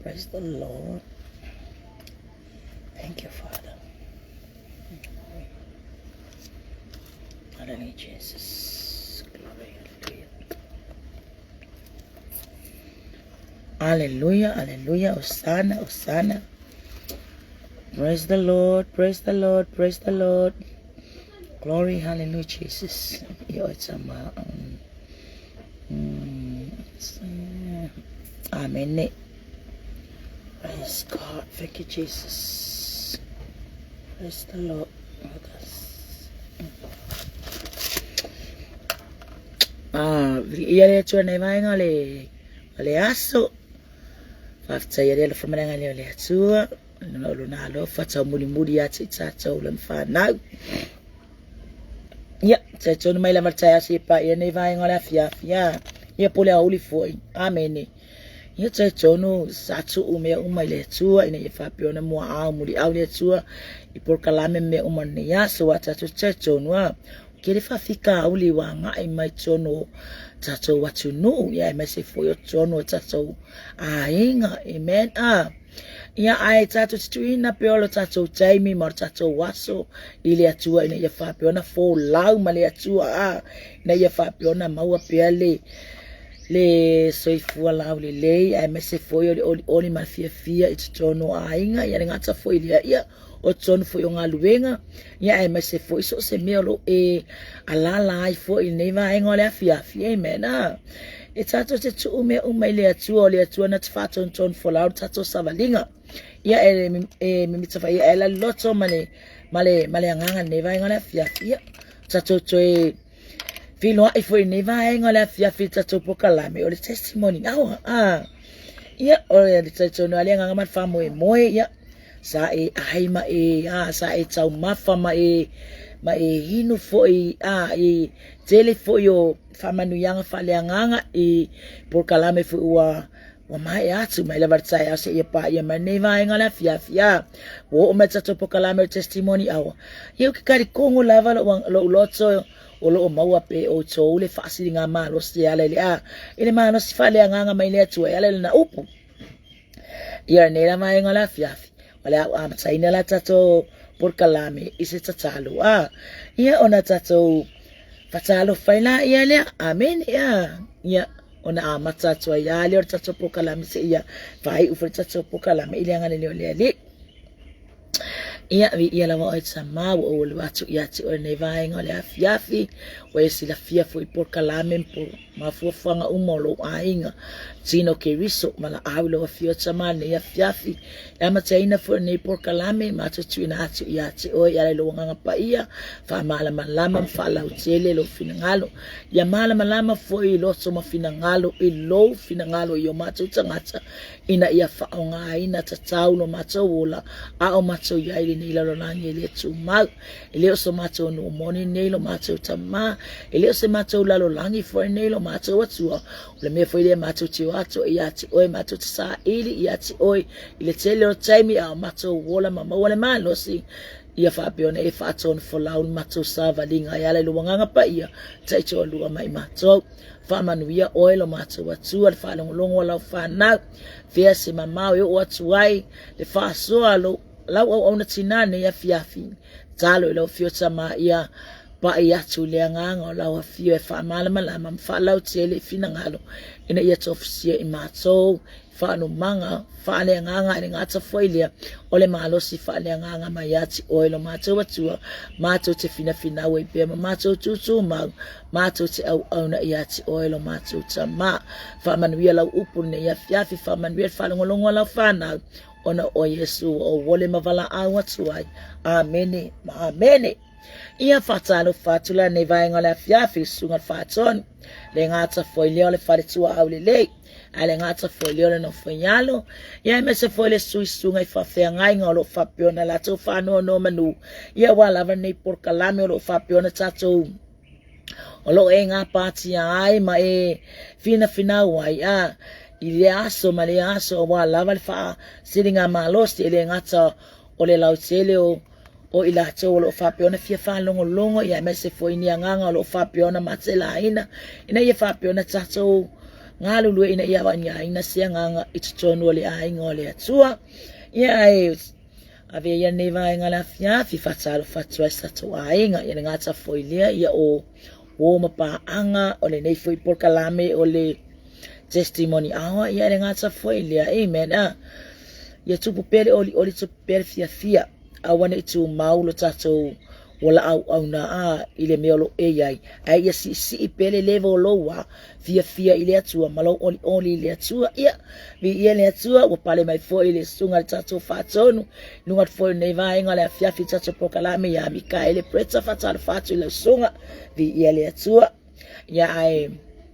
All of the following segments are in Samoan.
Praise the Lord. Thank you, Father. Hallelujah, Jesus. Glory, hallelujah. Hallelujah, hallelujah. Hosanna, Hosanna. Praise the Lord, praise the Lord, praise the Lord. Glory, hallelujah, Jesus. Ia oe tama. Amen. Praise God. Thank you, Jesus. Praise the Lord. Ah, ia le atua nei vaenga le le aso. Faafetai ia le whamananga leo le atua. Lona o lona alofa tau mulimuli atu i tātou le whanau. Ia, te tonu mai lava le taeao se pa ia nei vaenga o le afiafi, a. Ia po le aoauli foi. Amene. Ia te tonu sa tuu mea uma i le Atua ina ia faapea ona muaau muliau le Atua i polokalame ma mea uma o lenei aso a tatou te tonu a. Ke le faafitauli ua agai mai tonu o tatou atunuu ia aemaise foi o tonu o tatou aiga. Amen. A. Ia, ae tatou te tuuina pea o le tatou taimi ma o le tatou aso i le Atua ina ia faapea ona folau ma le Atua, a, ina ia faapea ona maua pea le, le soifua laulelei, aemaise foi o le olioli ma le fiafia i totonu o aiga, ia le gata foi lea, ia, o totonu foi o galuega, ia, aemaise foi so o se mea o lo o e alaala ai foi i lenei vaega o le afiafi. Amen. A. E tatou te tuu mea uma i le Atua, o le Atua na te faatonutonu folau le tatou savaliga. Ia, e, e mimita fai e la loto ma le, ma le, ma le agaga i lenei vaega o le afiafi. Ia, tatou toe feiloai foi i lenei vaega o le afiafi i le tatou polokalame o le testimony hour. A. Ia, o le talitonu lava le agaga ma le faamoemoe, ia, Sa e ai ma e, a, sa e taumafa ma e, ma e inu foi, a, i tele foi o faamanuiaga faaleagaga i polokalame foi ua ua maea atu mai lava le taeao seia paia mai lenei vaega o le afiafi, a, ua oo mai le tatou polokalame o le testimony hour. Ia ou te talikono lava lou loto o lo o maua pea e outou le faasiligamalosi e ala i le, a, i le malosi faaleagaga mai le Atua e ala i lana upu. Ia lenei la vaega o le afiafi, o le a ou amataina la tatou polokalame i se tatalo. A, ia ona tatou fatalofa ai laia lea. Amene. A, ia ona amata atu ai lava lea o le tatou polokalame seia faaiu foi le tatou polokalame i le agalelei o le Alii. Ia, viia lava oe Tama, ua ou alu atu ia te oe lenei vaega o le afiafi, ua e silafia foi polokalame ma fuafuaga uma o lou aiga. Tino Keriso, valaau i lau afio Tama lenei afiafi, e amataina foi lenei polokalame, matou tuuina atu ia te oe e ala i lou agaga paia, faamalamalama ma faalautele lou finagalo. Ia malamalama foi i loto ma finagalo i lou finagalo i o matou tagata, ina ia faaaogaina tatau lo matou ola a o matou i ai i lenei lalolagi e le tumau. E le o so matou nuu moni nei lo matou tama, e le o se matou lalolagi foi nei lo matou Atua. O le mea foi lea matou te o atu ai ia te oe, matou te saili ia te oe i le tele o taimi a o matou ola ma maua le malosi, ia faapea ona e faatonufolau le matou savaliga e ala i lou Agaga Paia taitoalua mai matou. Faamanuia oe lo matou Atua le faalogologo a lau fanau, fea se mamao e oo atu ai le faasoa a lou lau auauna tinā nei afiafi. Talo i lau afio Tama ia pai atu i le agaga o lau afio e faamalamalama ma faalautele i finagalo ina ia tofusia i matou faanumaga faaleagaga e le gata foi lea o le malosi faaleagaga mai ia te oe lo matou Atua, matou te finafinau ai pea ma matou tūtūmau, matou te auauna ia te oe lo matou Tama. Faamanuia lau upu lenei afiafi, faamanuia le faalogologo a lau fanau, ona o Iesu ua ou ole ma valaau atu ai. Amene ma amene. Ia faatalofa atu la nei vaega o le afiafi, susuga le Faatonu, le gata foi lea o le fale tuaau lelei, a le gata foi lea o le nofo i alo, ia aemaise foi le sui susuga i faafeagaiga o lo o faapea ona latou faanonomanu, ia aua lava lenei polokalame o lo o faapea ona tatou o lo o e gapatia ai ma e finafinau ai a i lea aso ma lea aso aua lava le faasiligamalosi e le gata o le lautele o o i latou o lo o faapea ona fia faalogologo ia aemaise foi ni agaga o lo o faapea ona matelaina ina ia faapea ona tatou Galulue ina ia vaaiaina se agaga i totonu o le aiga o le Atua. Ia ae ave ia nei vaega le afiafi faatalofa atu ai sa tatou aiga ia le gata foi lea ia o uo ma paaga o lenei foi polokalame o le testimony hour ia le gata foi lea. Amen. Ah. Ia tupu pea le olioli, tupu pea le fiafia. Aua ne i tumau lo tatou ola auauna a i le mea o lo o e i ai, ae ia siisii pea le level o lou a fiafia i le Atua ma lou olioli i le Atua. Ia, viia le Atua, ua pale mai foi le susuga i le tatou faatonu, i luga atu foi o lenei vaega o le afiafi i tatou polokalame ia Mikaele Bretta, faatalofa atu i lau susuga, viia le Atua. Ia ae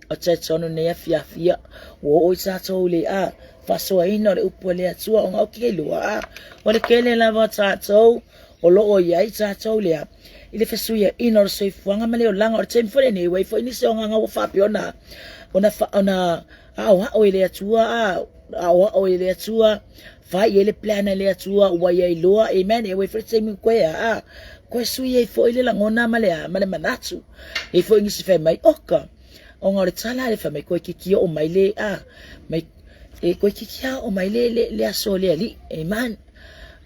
o talitonu nei afiafi ia, ua oo i tatou i le a faasoaina o le upu a le Atua, ona ou te iloa a, o le tele lava o tatou o lo o i ai tatou lea i le fesuiaina o le soifuaga ma le olaga. O le taimi foi lenei, ua i ai foi nisi o agaga ua faapea ona ona ona aoao e le Atua, a aoao e le Atua, fai i ai le plan a le Atua ua ia iloa, amen. E ua i ai foi le taimi koe a koe sui ai foi le lagona ma le a ma le manatu. E i ai foi nisi fai mai, oka, ona o le tala a le fai mai koe kiki oo mai le a mai e koe kiki a oo mai le le, le aso o le alii, amen.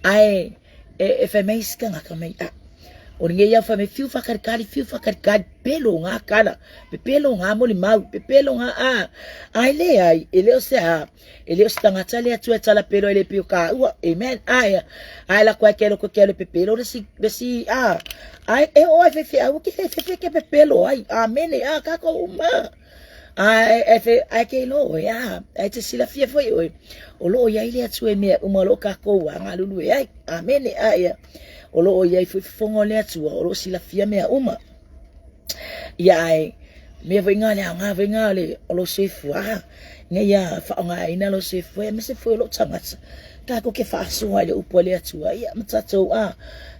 Ae e fai mai isi tagata mai, a, o lenei au fai mai, fiu whakalikali, fiu whakalikali, pelo ngā kala, pepelo ngā molimau, pepelo ngā a, ai le ai, e le o se a, e le o se tagata le Atua e tala pelo e le pio ka ua, amen, ai, ai la koe ke loko ke le pepelo le si, le si, a, ai, e o ai fefe au, ke fefe ke pepelo ai, amen, a, kako uma. Ae, e fe, ae ke iloa oe, a, ae te silafia foi oe, o lo o i ai le Atua i mea uma o lo o kākou a galulue ai. Amene, a ia, o lo o i ai foi fofoga o le Atua, o lo o silafia mea uma. Ia ae, mea foi ngā le aoga foi ngā o le, o lo soifua, a, ina ia faaaogaina lo soifua, aemaise foi o lou tagata, tākou ke faasoa i le upu a le Atua, ia, ma tātou, a,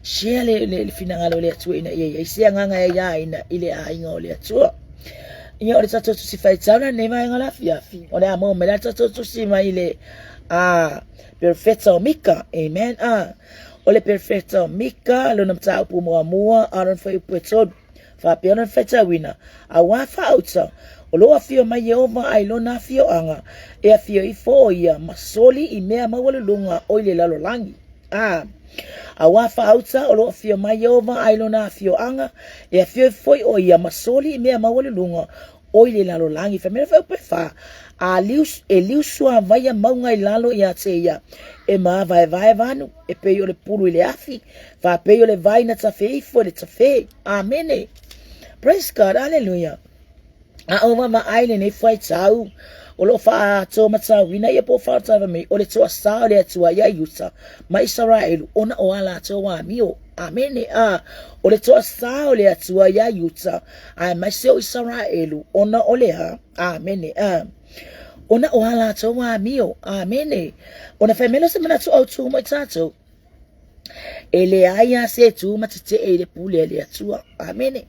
share le, le, le finagalo o le Atua ina ia i ai se agaga e aiaina i le aiga o le Atua. Ia, o le tatou tusi faitau lenei vaega o le afiafi. O le a maua mai la le tatou tusi mai le a Perofeta o Mika. Amen. A, o le Perofeta o Mika, lona mataupu muamua, a lona fuaiupu e tolu. Faapea ona faitauina, auā faauta, o lo o afio mai Ieova a i lona afioaga, e afio ifo ʻo ia ma soli i mea maualuluga o i le lalolagi. A, auā faauta, o lo o afio mai Ieova a i lona afioaga, e afio ifo foi ʻo ia ma soli i mea maualuluga o i le lalolagi. Fai mai le fuaiupu e fā, a liu, e liu suāvaia mauga i lalo iā te ia, e māvaevae vanu, e pei o le pulu i le afi, faapei o le vai na tafe ifo i le tafē. Āmene. Praise God, hallelujah. A o vaavaai lenei fuaitau, o lo o faatomatauina ia po o faatava mai, o le toasā o le Atua iā Iuta ma Isaraelu ona o a lātou amio. Amene. A, o le toasā o le Atua iā Iuta, aemaise o Isaraelu ona o le a. Amene. A, ona o a lātou amio. Amene. Ona fai mai lea o se manatu autū mo i tātou. E leai a se tū ma tetee i le pule a le Atua. Amene.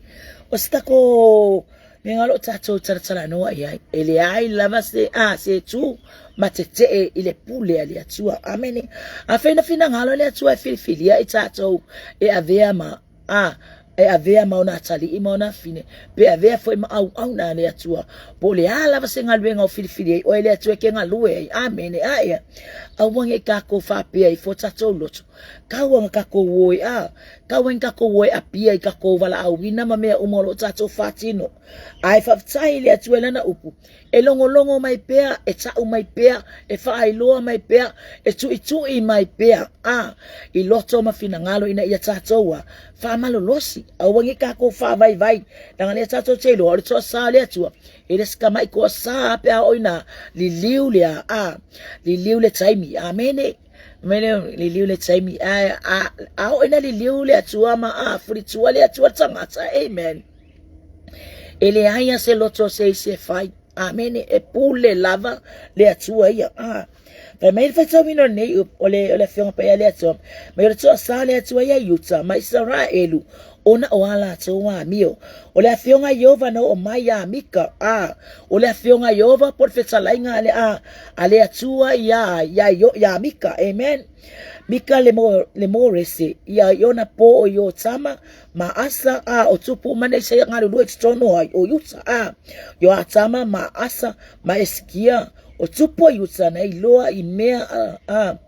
O se tako me ngā lo tātou talatalanoa i ai. E leai lava se a se tū ma tetee i le pule a le Atua. Amene. A whaina whina ngalo le Atua e whiriwhiria i tātou e avea ma a e avea ma ona atalii ma ona afine, pe avea foi ma auauna a le Atua, po o le a lava se galuega o filifili ai oe le Atua e ke galue ai. Amene. A ea, aua nei kākou faapea ifo tatou loto, kaua na kākou o e a, kaua ni kākou o e apia i kākou valaauina ma mea uma o lo o tātou faatino. Ae faafetai i le Atua i lana upu, E logologo mai pea, e taʻu mai pea, e faailoa mai pea, e tuʻituʻi mai pea, a, i loto ma finagalo ina ia tātou a faamalolosi, aua nei kākou faavaivai, leaga lea tātou te iloa o le toasā o le Atua, e le se kamaʻi toasā pe a oo ina liliu le a, a, liliu le taimi, amene. Mele liliu le taimi, a, a, a oo ina liliu le Atua ma a fulitua le Atua le tagata, amen. E leai a se loto o se isi e fai. Amene. E pule lava le Atua ia. Ah. Fai mai le faitauina o lenei o le, o le afioga paia le Atua. Mai o le toasā le Atua ia Iuta ma Isaraelu. Ona o a latou amio. O le afioga a Ieova na oo mai iā Mika, a o le afioga a Ieova po o le fetalaiga a le, a, a le Atua iā, iā, iā Mika. Amen. Mika le, mo, le Morese, ia i ona pō o Iotama ma Asa, a o tupu uma nei se galulue i totonu o, o Iuta, a Ioatama ma Asa ma Esikia, o tupu o Iuta na iloa i mea, a, a,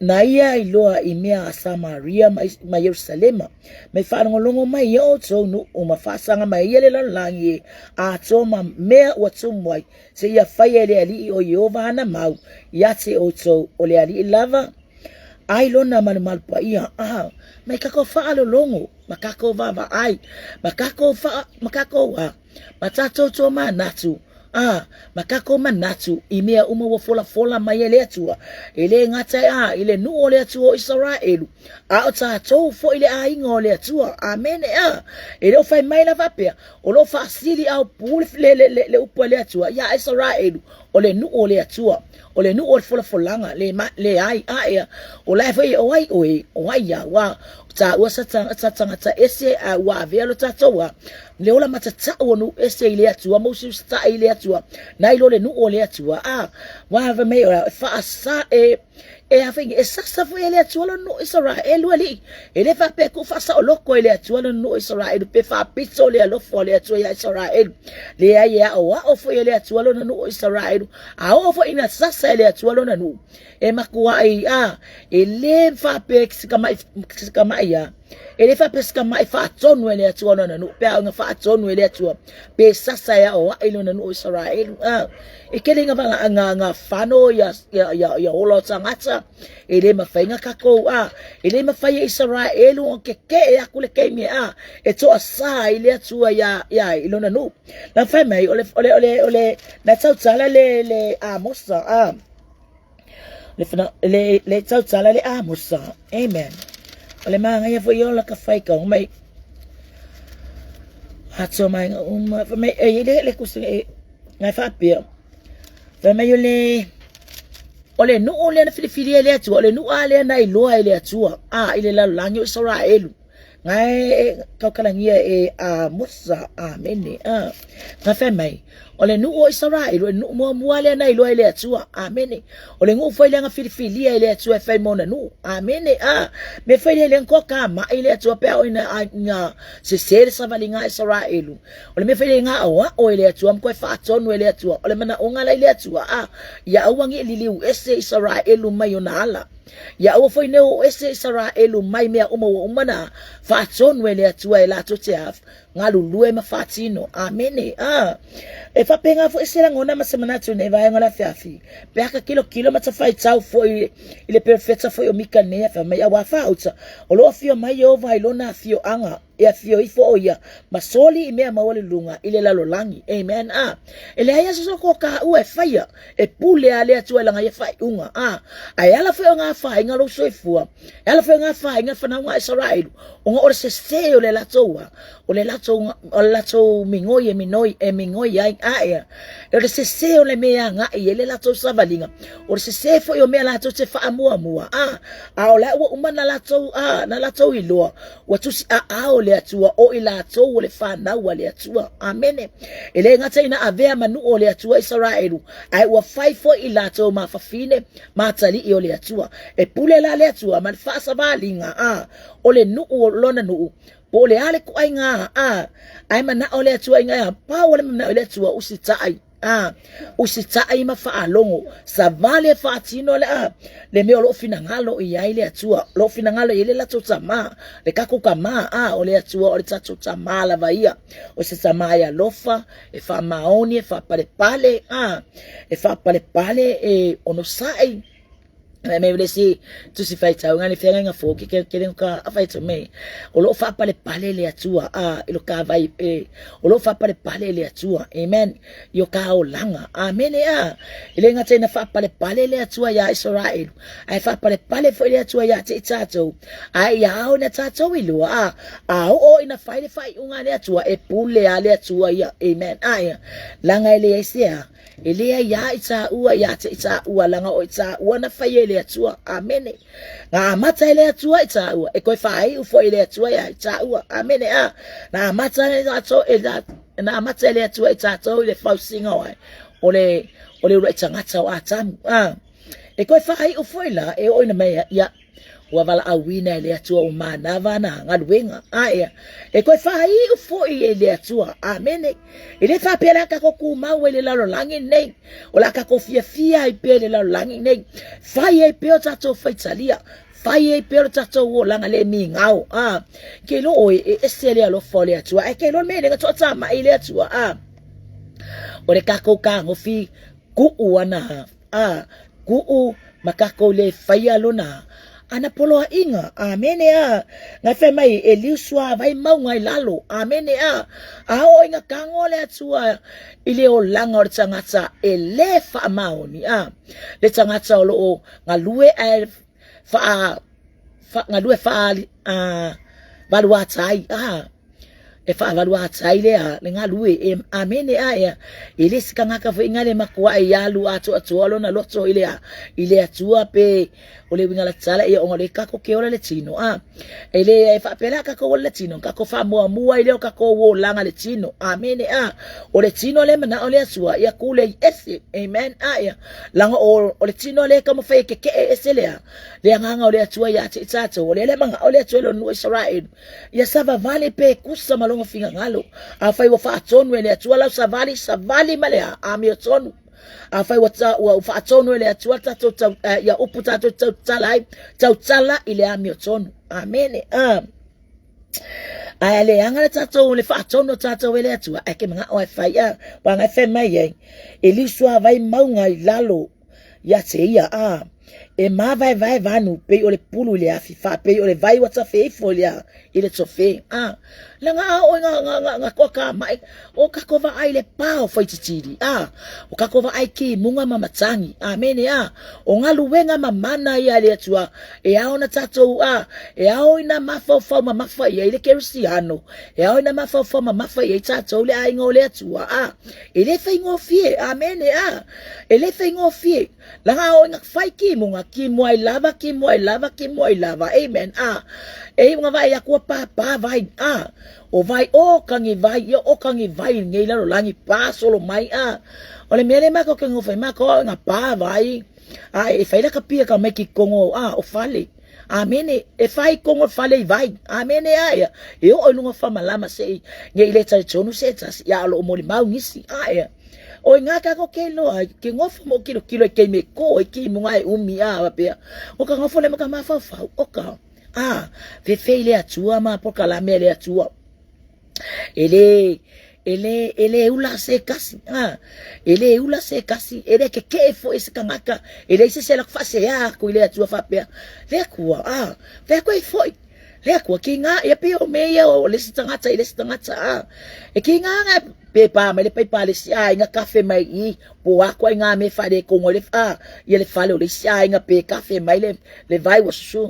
Na ia iloa i mea a Samaria ma Ierusalema, mai faalogologo mai ia outou nuu ma faasaga mai ia le lalolagi e atoa ma mea ua tumu ai, seia faia e le Alii o Ieova ana mau ia te outou, o le Alii lava ai lona malumalu paia. A, mai kakou faalologo, ma kakou vaavaai, ma kakou faa, ma kakou a, Ma tatou tomanatu, a, ma kakou manatu i mea uma ua folafola mai e le Atua, e le gata a i le nuu o le Atua o Isaraelu, a o tatou foi le aiga o le Atua. Amene. A, e le o fai mai la faapea, o lo o faasili ao pu le, le, le, le upu a le Atua ia Isaraelu, o le nuu o le Atua, o le nuu o le folafolaga, le, ma, le ai, a ea, o la e foi o ai oe, o ai au, a, o taua sa, sa tagata ese, a ua avea lo tatou a, Le ola matatau o nuu ese i le Atua ma usiusitaʻi i le Atua, nai lo le nuu o le Atua. A, wa fai mai e faasa e e a fai e sasa foi e le Atua lona nuu o Isaraelu alii. E le faapea e tuu faasaoloko e le Atua lona nuu o Isaraelu pe faapito le alofa o le Atua ia Isaraelu. Leai e aoao foi e le Atua lona nuu o Isaraelu, a oo foi ina sasa e le Atua lona nuu, e makuai a e le faapea se kamaʻi a E le faapea se tamaʻi faatonu e le Atua lona nuu, pe a ona faatonu e le Atua, pe sasa e aoaʻi lona nuu o Isaraelu. A, e tele ina valaʻa nga fano ia, ia, ia, ia ola o tagata, e le mafai na kakou, a, e le mafai e Isaraelu ona kekeʻe aku le keimi, a, e toasā ai le Atua ia, ia i lona nuu. Na fai mai, o le, o le, o le, o le, na tautala le, le Amosa, a, Le whana, le, le tautala le Amosa. Amen. O le māngaia foi o la ka whai ka mai. Atua mai nga uma. Wha mai, e, le, le kusi, e, ngai whaapia. Wha mai o le, o le nuu lea na filifili e le Atua, o le nuu a lea na iloa e le Atua, a, i le lalolagi o Israelu. Ngai e kaukalagia e Amosa. Amene. A. Ngai fai mai, o le nuu o Isaraelu, o le nuu muamua lea na iloa e le Atua. Amene. O le nuu foi lea na filifilia e le Atua e fai mo ona nuu. Amene. A. Me fai lea lea koa ka mai le Atua pe a o ina ina sese le savaliga a Isaraelu. O le mea foi lea nga aoao e le Atua ma koe faatonu e le Atua. O le manaoga la i le Atua. A. Ia aua ni liliu ese Isaraelu mai ona ala. Ia aua foi ne oo ese Isaraelu mai mea uma ua uma na faatonu e le Atua e latou te galulue ma faatino. Amene. A. E faapena foi se lagona ma se manatu i nei vaega o le afiafi, pe a ka kilokilo ma tafaitau foi i le perofeta foi o Mika nei a fai mai, Auā faauta, o lo o afio mai Ieova i lona afioaga, e afio ifo ʻo ia ma soli i mea maualuluga i le lalolagi. Amen. A, e leai lava se soko o kāua e faia, e pule a le Atua i lana ia faaiuga. A, a e ala foi o ngā whāinga lou soifua, e ala foi o ngā whāinga whanau ngā Israelu, ona o le sesē o le latou a, o le latou, o le latou migoi e minoi, e migoi ai, a ea, o le sesē o le mea agai ai le latou savaliga, o le sesē foi o mea latou te faamuamua, a, a o la ua uma na latou, a, na latou iloa, Ua tusi aao le Atua o i latou o le fanau a le Atua. Amene. E le gata ina avea ma nuu o le Atua Isaraelu, ae ua fai foi i latou ma fafine ma atalii o le Atua. E pule la le Atua ma le faasavaliga a o le nuu o lona nuu, po o le a le kuaiga a, ae manao le Atua ina ia pau o le manao i le Atua usitai. A, usitai ma faalogo, savali e faatino le a, le mea o loo finagalo i ai le Atua, o loo finagalo i ai le latou tamā, le kakou tamā, a, o le Atua o le tatou tamā lava ia, o se tamā e alofa, e faamaoni, e faapalepale, a, e faapalepale, e onosai. Mai mai le isi tusi faitauga le feagaiga fou ke ke ke ka faitau mai o lo faapalepale le Atua a i lo ka vai e o lo faapalepale le Atua amen i o ka olaga amene a e le gata ina faapalepale le Atua iā Israelu ae faapalepale foi le Atua iā te i tatou ae ia ao ina tatou iloa a a oo ina fai le faaiuga a le Atua e pule a le Atua ia amen a ia laga e leai se a. E le aiā i tāua iā te i tāua, langa o i tāua na whai e le Atua. Amene. Ngā amata e le Atua i tāua, e koe whāiu foi e le Atua ia i tāua. Amene, a. Na amata e tātou, e tā, na amata e le Atua i tātou i le fausinga o ai, o le, o le ula i tangata o Atamu. A. E koe whāiu foi la, e oina mai ia, Ua valaauina e le Atua o manava ana galuega. Aea, e koe whāiu foi e le Atua. Amene. E le whapea la kako kumau e le lalolagi nei. O la kako fiafia ai pea i le lalolagi nei. Whai ai pea o tatou faitalia. Whai ai pea o tatou olaga le migao. A, ke lo oe e ese le alofa o le Atua. Ae ke lo me le ngatoa tā mai le Atua. A, o le kako kagofi kuu ana A, kuʻu ma kakou le faia lona ana poloaiga. Amene a. Ngai fai mai e liu suavai mauga i lalo. Amene a. A oo i nga kago a le Atua i le olaga o le tagata e le faamaoni a. Le tagata o loo galue ae faa fa, galue faa a, valuatai a. E faavaluata ai lea le galue e amene a ea e le se kangaka foi nga le makua e alu atoatoa lona loto i le i le Atua pe o le uiga la tala ia ona o le kako ke ola le tino a e le e faapela kako ola le tino kako faamuamua i leo kako olaga le tino amene a o le tino le manao le Atua ia kule i ese amen a ia langa o, o le tino le ka mawhai e keke'e ese lea le agaga o le Atua ia te i tātou o le le manga'o le Atua i lona nuu Israel Ia savavali pe kusa ma lona finagalo. Afai ua faatonu e le Atua lau savali, savali ma le amiotonu. Afai ua, ta, ua faatonu e le Atua tatou tau, uh, ia upu tatou tautala ai, tautala i le amiotonu. Amene. Ah. Ae le anga le tatou le faatonu o tatou e le Atua, ae ke manga'o ai fai a, wanga e fai mai ai, e liusua vai mauga i lalo ia te ia, ā, e māvaevae vanu pei o le pulu i le afi, faapei o le vai ua tafe ifo i le, i le tofe, ā, leaga a oo i ngā, ngā, ngā, ngā koa kāmaʻi, o kako vaai le pā o Whaititiri, ā, o kako vaai ki munga ma matangi, āmene, ā, o galuega ma mana ia e le Atua, e ao na tātou, ā, e ao i nā mafaufau mamafa ia i le Kerisiano, e ao i nā mafaufau mamafa ia i tātou le aiga o le Atua, ā, e le faigofie, āmene, ā. E le whaingofie, langa o inga whai ki munga, ki mua i lava, ki mua i lava, ki mua i lava, amen, a. E i unga vai akua pā pā vai, a. O vai o kangi vai, ia o kangi vai ngei lalo langi pā solo mai, a. O le mea le mako ke ngofai mako o inga pā vai, a e whai laka pia ka mai ki kongo, a, o fale. Amene, e whai kongo fale i vai. Amene a ia. E o i lunga whamalama se i, ngei le tari tonu se tasi, ia alo o moli mau ngisi, a ia. O i ngā kako ke loa, ke ngofo mo kilo kilo i kei me ko, i ki munga e umi a wapea. O ka ngofo le maka mawhauwhau, o ka, a, whewhei le atua ma poka la mea le atua. E le, e le, e le ula se kasi, a, e le ula se kasi, e le ke ke e fo e se kangaka, e le se se la kwa se a ku i le atua whapea. Le akua, a, whea koe fo i, le akua ki ngā, ia pe o me ia o le si tangata i le si tangata, a, e ki ngā ngā, Pe pā mai le paipa le isi aiga kafe mai i po ako ai ngā me whare kongo le a ia le fale o le isi aiga pe kafe mai le le vai ua susu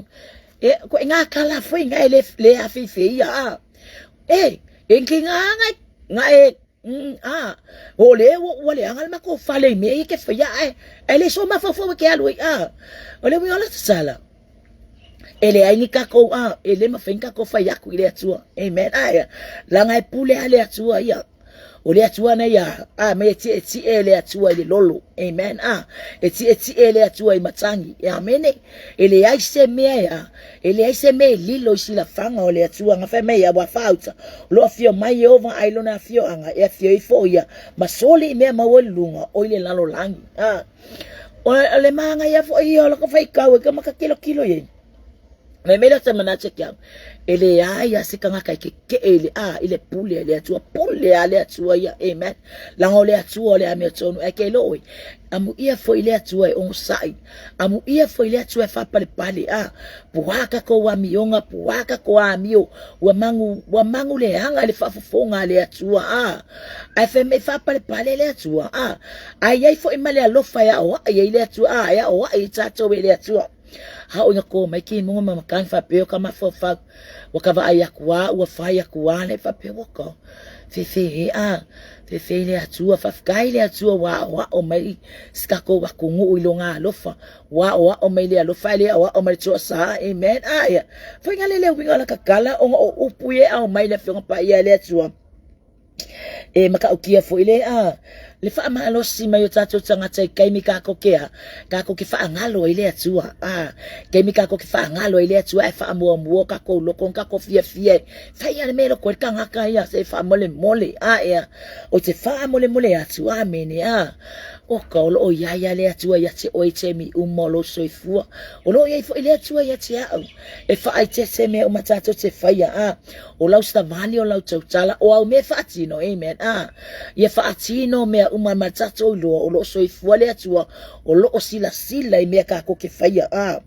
e ko e ngā kala foi ngā e le le awhiwhi ia a e e ki ngā ngā ngā e a o le ua ua le anga le mako fale i mea i ke whaia e e le so mawhawhau e ke alu i a o le wiola tsala E leai ni kakou a, e le mawhai ni kakou whai aku i le Atua. Amen. Ae, langa e pule a le Atua ia. O le Atua nei a, a me e tie tie e le Atua i le lolo. Amen. A, e tie tie e le Atua i matangi. E amene. E leai se mea e a, e leai se mea e lilo i silafanga o le Atua. Nga whai mai a wa whauta. Lo afio mai e ova ai lona afio anga. E afio ifo ia. Ma soli i mea maua i lunga o i le lalo langi. A, O le māngaia foi ia o laka faikau e ka maka kilokilo i ai. Me mele te manatu ki au. E le ai a se kangaka i ke keʻe i le a i le pule a le Atua. Pule a le Atua ia. Amen. Langa o le Atua o le amiotonu. Ae ke iloa oe. Amuia foi le Atua e onosai. Amuia foi le Atua e faapalepale. A puā kakou amioga, puā kakou amio. Ua mangu, ua mangu leaga i le faafofoga a le Atua. A ae fai mai faapalepale le Atua. A Ae i ai foi ma le alofa e aoaʻi ai le Atua, a e aoaʻi ai tātou e le Atua. A o ina kō mai ki munga ma makani whapea o ka mafaufau, ua ka vaai aku a, ua whai aku a, le whapea ua ka. Fefe a, fefe le Atua, faafetai le Atua ua aoao mai si tatou atunuu i lona alofa, ua aoao mai le alofa, e le aoao mai le toasa, amen. A ia, foi na le le uiga o la tatala ona o upu ia e aumai le Afioga Paia a le Atua. E matautia foi le a le faamalosi mai o tatou tagata i taimi tatou te a tatou te faagalo ai le Atua a taimi tatou te faagalo ai le Atua ae faamuamua o tatou loto ma tatou fiafia e fai a le mea e loto ai le tagata ia se faamolemole a ea o te faamolemole atu amene a oka o loo iai a le Atua ia te oe i taimi uma o lou soifua o loo iai foi le Atua ia te au e faaeteete mea uma tatou te faia a O lau savali, o lau tautala, o au mea e faatino, amen, a. Ia faatino mea uma ma tatou iloa o loo soifua le Atua, o loo silasila i mea tatou te faia, a.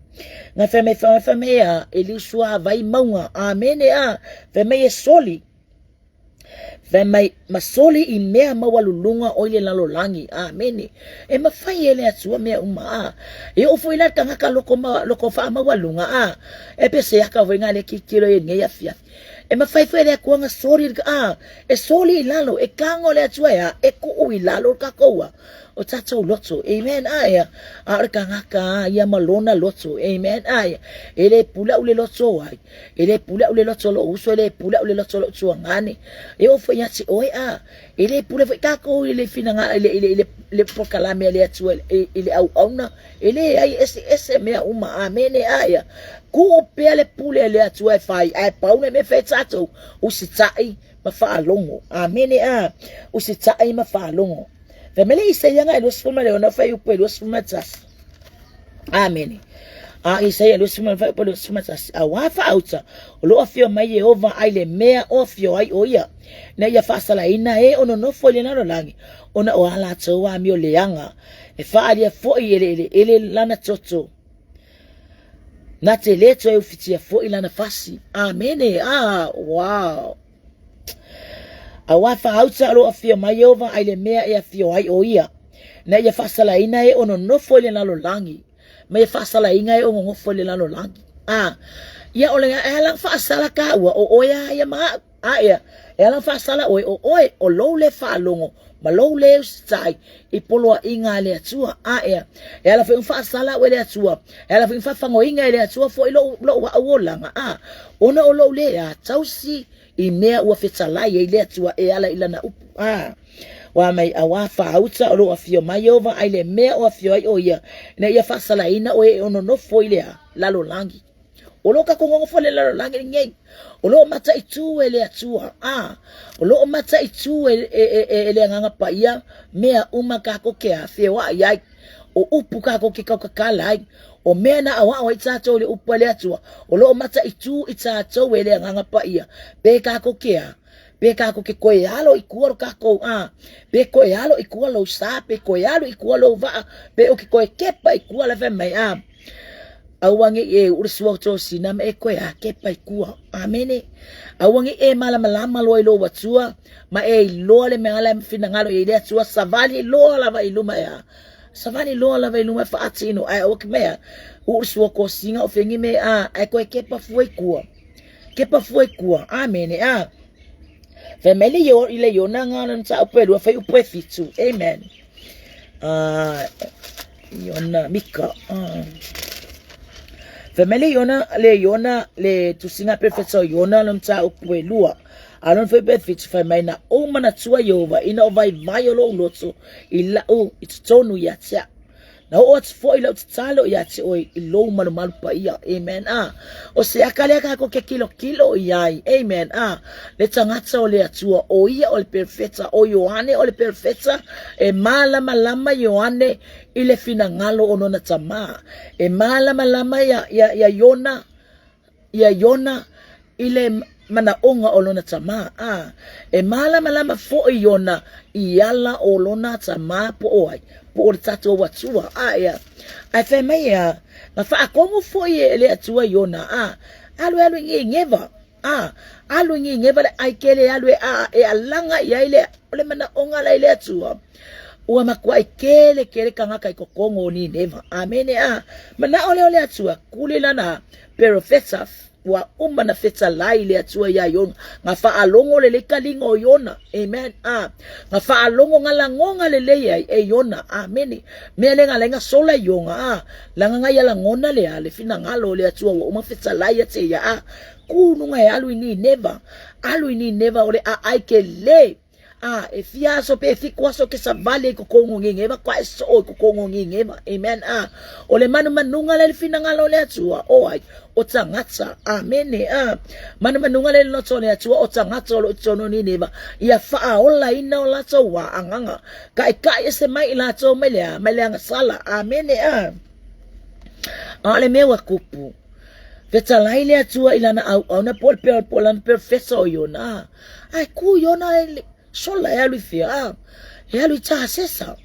Nga fai mai, fai mai, a, e liu suavai mauga, amene, a. Fai mai e soli, fai mai, ma soli i mea maualuluga o i le lalolagi, amene. E mafai e le Atua mea uma, a. E oo foi la le tagata loko, ma, loko faamaualuga, a. E pe se aka foi nga le tilotilo i lenei afiafi. E mafai foi e le Atua ona soli le, a, e soli i lalo, e tago le Atua e a, e tuu i lalo le tatou a, o tatou loto. Amen. A ea, a o le tagata a ia ma lona loto. Amen. A ea, e le pule au le loto o ai, e le pule au le loto o lou uso, e le pule au le loto o lou tuagane. E oo foi ia te oe a, e le pule foi tatou i le finaga, i le, i le, i le, le polokalame a le Atua i, i le auauna. E leai, e eseese mea uma. Amene. Aia. Tuu pea le pule a le Atua e fai, ae pau le mea e fai tatou, usitai ma faalogo. Amene. A. Usitai ma faalogo. Fai mai le Isaia nga e 26 fuaiupu e 21. Amene. A Isaia 26 fuaiupu e 21. Auā faauta, o lo o afio mai Ieova ai le mea o afio ai o ia, ina ia faasalaina e o nonofo i le lalolagi, ona o a latou amio leaga. E faaalia foi i eleeleele lana toto. Na te le toe ufitia foi lana fasi. Amene. Ah, wow. Auā faauta o lo afio mai Ieova ai le mea e afio ai o ia, na ia faasalaina e o nonofo i le lalolagi, ma ia faasalaina e o nonofo i le lalolagi. Ah, ia o le e ala faasala kāua o oe a ia ma au. A ea, e ala faasala oe o oe o lou le faalogo ma lou le usitai i poloaiga a le Atua. A ea, e ala foi ona faasala au e le Atua, e ala foi ona faafagoina e le Atua foi lou, lou au olaga. A, ona o lou le a tausi i mea ua fetalai ai le Atua e ala i lana upu. A, ua mai auā faauta o lou afio mai Ieova ai le mea o afio ai o ia, ina ia faasalaina oe e ono nofo i le a, lalolagi. O lo tatou nonofo i le lalolagi lenei, o lo o mataitu e le Atua, a, o lo o mataitu e, e, e, e, e le Agaga Paia mea uma tatou te afioaʻi ai, o upu tatou te tautatala ai, o mea na aoao ai tatou i le upu a le Atua, o lo o mataitu i tatou e le Agaga Paia, pe tatou te a, pe tatou te toe alo i tua lo tatou a, pe toe alo i tua lou sa, pe toe alu i tua lou vaa, pe o ke toe kepa i tua la fai mai a. Aua ne i e uʻu le sua o tosina ma e koe a kepa i tua. Amene. Aua ne i e malamalama loa i lou Atua ma e iloa le mea la e finagalo i ai le Atua, savali loa lava i luma e a. Savali loa lava i luma e faatino, ae aua ke mea, uʻu le sua o tosina o fegi me a, ae koe kepa fua i tua. Kepa fua i tua. Amene. A. Fai mai le Io, i le Iona nga na mataupu e lua fuaiupu e fitu. Amen. Uh, Iona, Mika. Uh. Fai mai le Iona, le Iona, le tusiga perofeta o Iona lona mataupu e lua. A lona fuaiupu e fitu, fai mai na ou manatua Ieova ina o vaivai o lou loto i lau i totonu ia te au. Na oo atu foi lau tatalo ia te oe i lou malumalu paia. Amen. A. O se aka lea kākou ke kilokilo i ai. Amen. A. Le tagata o le Atua, o ia o le perofeta, o Ioane o le perofeta, e mālamalama Ioane i le finagalo o lona tamā. E mālamalama ia, ia, ia Iona, ia Iona i le manaʻoga o lona tamā, a e mālamalama foi Iona i ala o lona tamā po o ai, po o le tatou Atua, a ea, ae fai mai ea, na faatomu foi e le Atua Iona, a alu e alu i Nineva, a alu i Nineva le ai kele alu e a e alaga i ai le o le manaʻoga la i le Atua. Ua makuaʻi kele kele kangaka i kokogo o Nineva. Amene a. Manaʻo lea o le Atua, kuli lana perofeta. Ua uma na fetalai le Atua iā Iona. Nga faalogo lelei kaliga o Iona. Amen. Ah. Nga faalogo nga lagoga lelei ai e Iona. Amene. Mea le nga lenga sola Ionga. Ah. Langa nga ia lagona le a le finagalo o le Atua ua uma fetalai ia te ia. Ah. Ku nunga e alu i Nineva. Alu i Nineva o le aai ke le. A, e fia aso pe e fiku aso ke savali ai kokou o Nineva, koa e soo i kokou o Nineva. Amen. A, o le manumanuga le le finagalo o le Atua, o ai, o tagata. Amene. A, manumanuga le loto o le Atua, o tagata o lo o i totonu o Nineva, ia faaolaina o latou wā agaga. Kaʻikaʻi ese mai i latou mai le a, mai le agasala. Amene. A, a o le mea ua kupu. Fetalai le Atua i lana auauna po o le po o lana perofesa o Iona. Ae ku Iona e sola e alu i fea? A, e alu i Tasesa.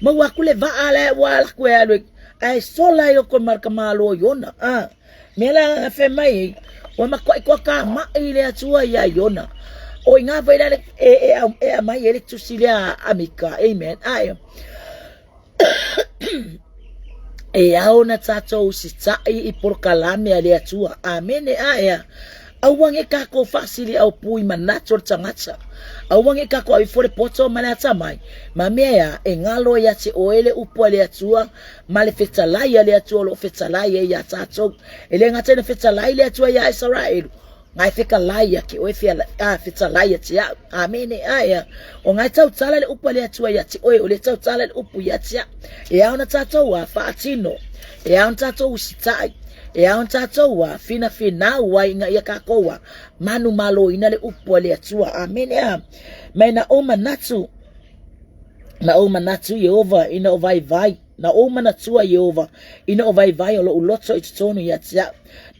Maua aku le vaa la ua ala aku e alu ae sola e oko marka malo Iona. A, mea la fai mai ai, ua makuai koa ka mai le Atua ia Iona. O i ngā whaila le e, e, e amai e le tusi lea a Mika. Amen. Ae, E ao na tātou usitai i polokalame a le Atua. Amene. Ae a. Aua nge kākou faasili au pū i manatu o le tagata. Aua nge kākou au ifo le poto ma le atamai. Ma mea ea, e ngalo ia te oe le upu a le Atua ma le fetalai a le Atua o lo o fetalai ai iā tātou. E le gata ina fetalai le Atua iā Isaraelu, Ngai fetalai ia ke oe fea a fetalai ia te au. Amene. Ae a. O ngai tautala le upu a le Atua ia te oe, o le tautala le upu ia te au. E ao na tātou a faatino, e ao na tātou usitai, e ao na tātou a finawhinau ai ina ia kākou a manu maloina le upu a le Atua. Amene. A. Mai na o manatu, na o manatu Iehova ina o vaivai. Na ou manatua, Iēhova, ina o waiwai o loʻu loto i totonu iā te au.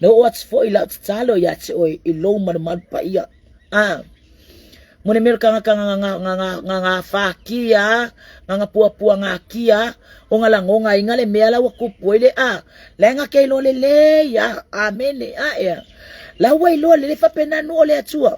Na oo atu foʻi lau tatalo iā te oe i lou malumalu paia. A, mo le mea o le kangaka nga, nga, nga, nga, nga, nga whākia, nga nga puapua ngā kia, o nga lagoga inga le mea la ua kupu ai le a, la nga ke iloa lelei a, amene, a ea. La ua iloa lelei faapena nuu o le Atua.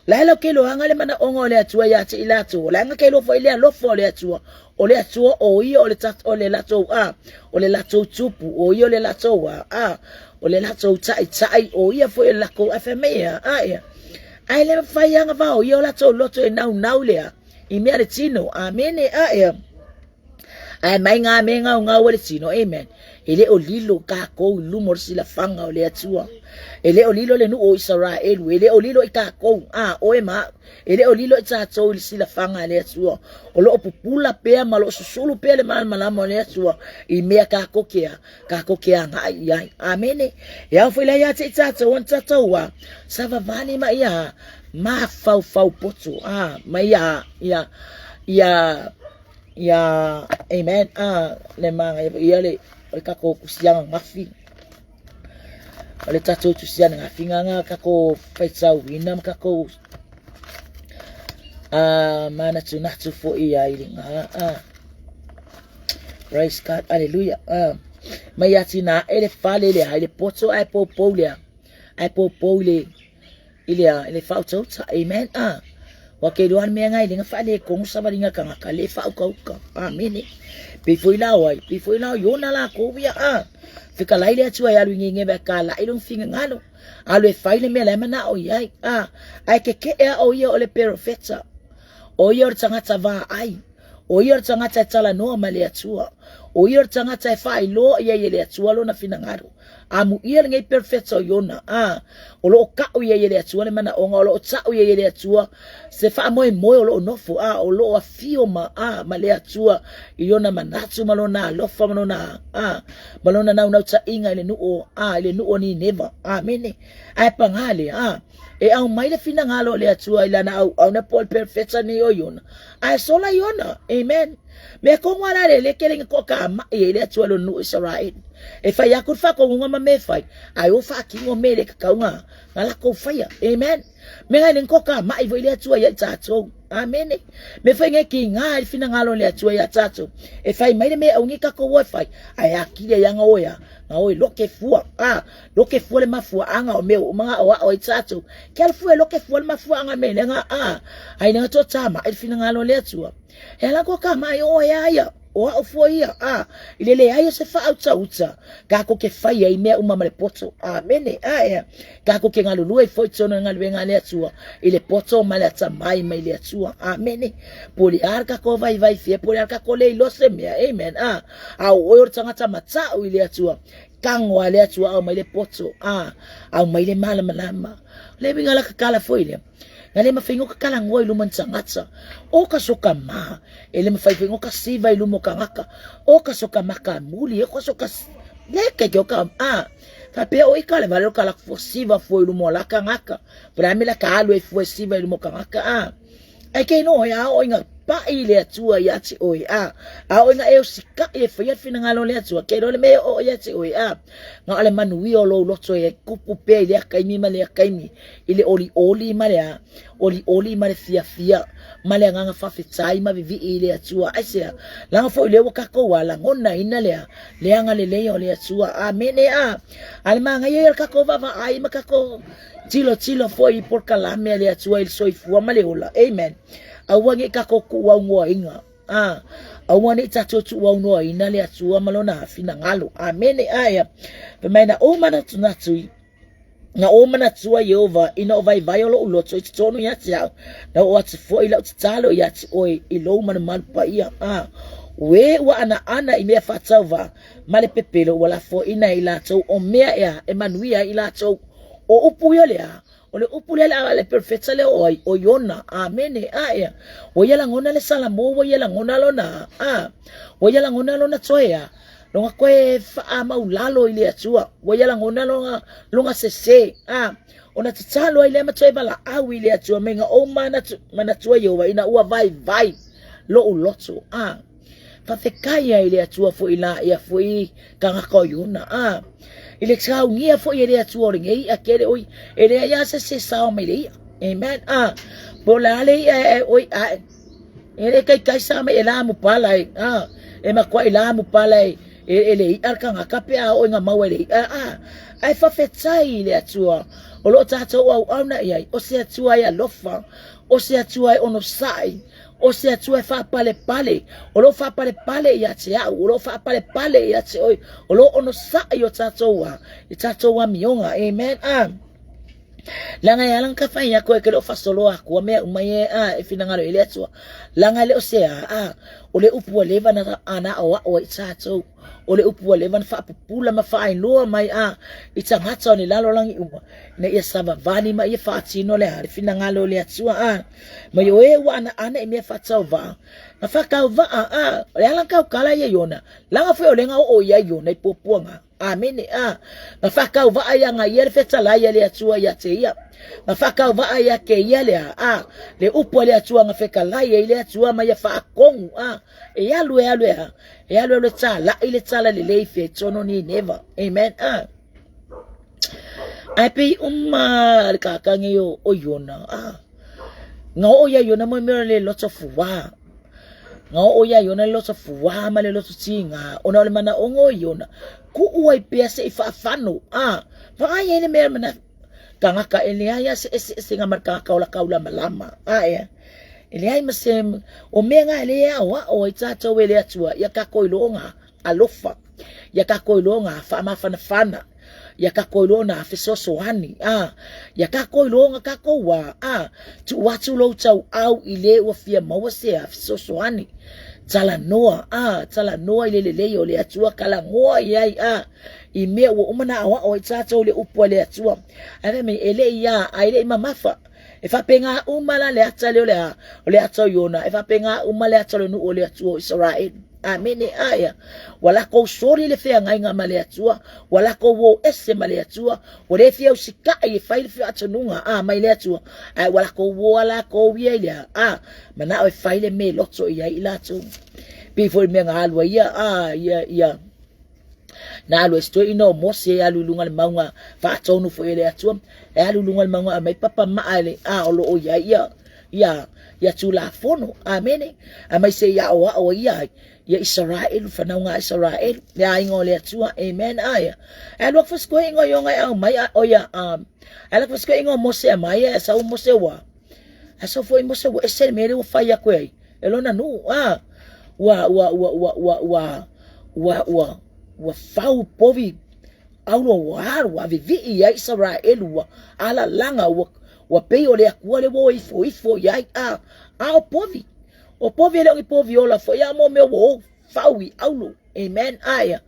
La e lau ke iloaga le manaoga o le Atua iā te i latou, la nga ke iloa foʻi le alofa o le Atua, O le Atua o ia o le o le latou a, o le latou tupu, o ia o le latou a, a, o le latou taʻitaʻi, o ia foi o le lakou ae fai mai ea, a ea. Ae le mafai aga vao ia o latou loto e naunau lea, i mea le tino, amene, a ea. Ae mai ngā me ngau ngau le tino, amen. E le o lilo kākou i luma o le silafaga o le Atua. E le o lilo le nuu o Isaraelu, e le o lilo i kākou, a, oe ma au. E le o lilo i tātou i le silafaga a le Atua. O loo pupula pea ma loo susulu pea le malamalama o le Atua i mea kākou ke a, kākou ke agai i ai. Amene. E ao foi la ia te i tātou an tātou a, savavali ma ia a, mafaufau poto, a, ma ia a, ia, ia, ia, amen, a, le manga ia le, o le kākou kusianga ngafi. O le tatou tusiana ngā finganga kako whaitauina ma kako a manatu natu fo ia i ngā a praise God hallelujah a mai ati nā ele fale le ai le poto ai poupou lea ai poupou le i le a, i le faautauta. Amen. A. Wa ke iloa mea ngai lenga faale kongu savalinga kangaka le faaukauka. Amene. Pei foi la oi, pei foi la iona la ko ia a. Fekalai le Atua e alu i ngenge va ka la i finga ngalo. Alu e fai le mea le mana o iai. A. Ai ke ke ea o ia o le perofeta. O ia o le tagata va ai. O ia o le tagata e talanoa ma le Atua. O ia o le tagata e faailoa i ai e le Atua lona finagalo. Amuia lenei perofeta o Iona, a, o loo ka'u i ai e le Atua le manaoga, o loo ta'u i ai e le Atua se faamoemoe o loo nofo, a, o loo afio ma, a, ma le Atua i lona manatu ma lona alofa ma lona, a, ma lona naunautaiga i le nuu o, a, i le nuu o Nineva. Amene. Ae pagā lea, a, e aumai le finagalo o le Atua i lana auauna po o le perofeta nei o Iona, ae sola Iona. Amen. Mea kongo ala le le kele ko ka ma i le Atua lo nu Israel. E fai aku fa ko ngunga ma me fai. Ai o fa kingo me le ka nga nga la ko faia. Amen. Me ngai len ko ka ma i le Atua ia tatou. Amen. Me fai ngai ki nga i fina ngalo le Atua ia tatou. E fai mai le me au ngi ka ko wo fai. Ai akile ia nga oia. Nga oi loke fua. Ah, loke fua le mafuaanga o mea uma nga o ao i tatou. Ke ala fua loke fua le mafuaanga me le nga ah. Ai nga to tama i fina ngalo le Atua. E ala ko ka mai o ia ia. O a'u foi ia, a, i le leai o se faautauta, tatou te fai ai mea uma ma le poto. Amene. Ae, tatou te galulue ai foi i totonu o le galuega a le Atua, i le poto ma le atamai mai le Atua. Amene. Po o le a le tatou vaivai fia, po o le a le tatou le iloa se mea. Amen. A, a o oe o le tagata mata'u i le Atua, tago a le Atua aumai le poto, a, aumai le malamalama. O le uiga la tatala foi lea. Na le mafai no ka talanoa i luma ni tagata. O ka so ka ma, e le mafai foi no ka siva i luma o tagata. O ka so ka makamuli, o ka so ka le ke ke o ka a. Faapea o i ka le vale o ka la fua siva fua i luma o la tagata. Po le a mea la ka alu ai fua siva i luma o tagata a. Ai ke no e a o inga paʻi i le Atua ia te oe a. A o inga e osikaʻi e faia le finagalo o le Atua, ke iloa le mea e oo ia te oe a. Na o le manuia o lou loto e kupu pea i lea taimi ma lea taimi, i le olioli ma le a, olioli ma le fiafia, ma le agaga faafetai ma vivii i le Atua. Aisea? Leaga foi lea ua takou a lagonaina le a, le agalelei o le Atua. Amene a. A le manaia ia o le takou vaavaai ma takou tilotilo foi i polokalame a le Atua i le soifua ma le ola. Amen. Aua ne i takou tuuaunoaina. A, aua ne i tatou tuuaunoaina le Atua ma lona finagalo. Amene. Ae, fai mai na ou manatunatu i Na ou manatua Iehova ina o vaivai o loʻu loto i totonu ia te au, na oo atu foi lau tatalo ia te oe i lou malumalu paia. A, uē ua anaana i mea faatauvaa ma le pepelo ua lafoaina e i latou o mea ea e manuia ai i latou. O upu ia o le a? O le upu lea a le perofeta lea o ai? O Iona. Amene. A ea. Ua ia lagona le Salamo, ua ia lagona lona, a, ua ia lagona lona toe a, lona toe faamaulalo i le Atua. Ua ia lagona lona, lona sese. A, ona tatalo ai lea ma toe valaau i le Atua, mai na ou manatu, manatua Ieova ina ua vaivai loʻu loto. A, Faafetai ai i le Atua foi la ia foi tagata o Iona. A, i le saunia foi e le Atua o lenei i'a tele oi, e leai lava se se sao mai le i'a. Amen. A, po o le a le i'a e oi ae. E le taitai sa mai e la mupala e. A, e matuai la mupala e e le i'a le tagata pe a oo ina maua e le i'a. A, ae faafetai i le Atua o lo o tatou auauna i ai, o se Atua e alofa, o se Atua e onosai, O se Atua e faapalepale, o lo o faapalepale ia te au, o lo o faapalepale ia te oe, o lo o onosai o tatou a, i tatou amioga. Amen. A. Leaga e ala ona fai atu e ke le o faasoloa atu a mea uma ia a e finagalo i le Atua. Leaga e le o se a, a, o le upu ua leva na ana aoao ai i tatou. O le upu ua leva na faapupula ma faailoa mai a i tagata o le lalolagi uma, ina ia savavali ma ia faatino le a le finagalo o le Atua a. Mai o e ua anaana i mea faatauvaa, na faatauvaa a, o le ala taukala ia Iona, laga foi o lenga oo ia Iona i puapuaga. Amene a. Na faatauvaa ia nga ia le fetalai a le Atua ia te ia. Na faatauvaa ia ke ia le a, a, le upu a le Atua na fetalai ai le Atua ma ia faatonu a. E alu e alu e a, e alu alu e talai le tala lelei fia i tonu Nineva. Amen a. Ae pei uma le kakagi o, o Iona. Ah. Nga oo ia Iona mo mea le loto fuā. Nga oo ia Iona le loto fuā ma le loto tīngā. Ona o le manaʻoga o Iona, kuʻu ai pea se i faafano. Ah. Vaai ai le mea mana tagata e leai a se eseesega ma le tagata o la kaulamalama. Ah, ea. E leai ma se, o mea ngā e le aoao ai tātou e le Atua, ia kākou iloa alofa, ia kākou iloa ngā faamafanafana, ia kākou iloa nā fesoasoani, a, ia kākou iloa ngā kākou wā, a, tuu atu lou tauau i le ua fia maua se a fesoasoani, talanoa, a, talanoa i le lelei o le Atua, talanoa i ai, a, i mea ua uma na aoao ai tātou i le upu a le Atua. Ae fai mai, e le i a, a e le i mamafa. E faapena uma la le ata lea o le a, o le ata o Iona, e faapena uma le ata o le nuu o le Atua o Isaraelu. Amene, aea. Ua lakou soli le feagaiga ma le Atua, ua lakou o ese ma le Atua, ua le fia usikai e fai le faatonuga a mai le Atua, ae ua lakou o a lakou ia i le a, a, manao e fai le me loto i ai i latou. Pei foi le mea na alu ai ia, a, ia, ia, Na alu ai se toeaina o Mose e alu i luga o le mauga faatonu foi e le Atua, e alu i luga o le mauga e aumai papa maa le a o lo o i ai ia ia ia Tulafono. Amene. Aemaise i aoao ai ia ia Isaraelu, fanauga a Isaraelu, le aiga o le Atua. Amen. Aia. E alu aku foi se toeaina o Ioga e aumai a o ia um, e alu aku foi se toeaina o Mose e aumai e sau Mose ua. A sau foi Mose ua ese le mea lea ua fai aku e ai. E lona nuu, a. Ua ua ua ua ua ua ua ua ua fau povi aulo ua alu ua vivii ai Isaraelu ua alalaga ua ua pei o le Atua le ua o ifo ifo i ai a a o povi o povi e le o ni povi ola foi a mo mea ua o fau i aulo. Amen. Aia.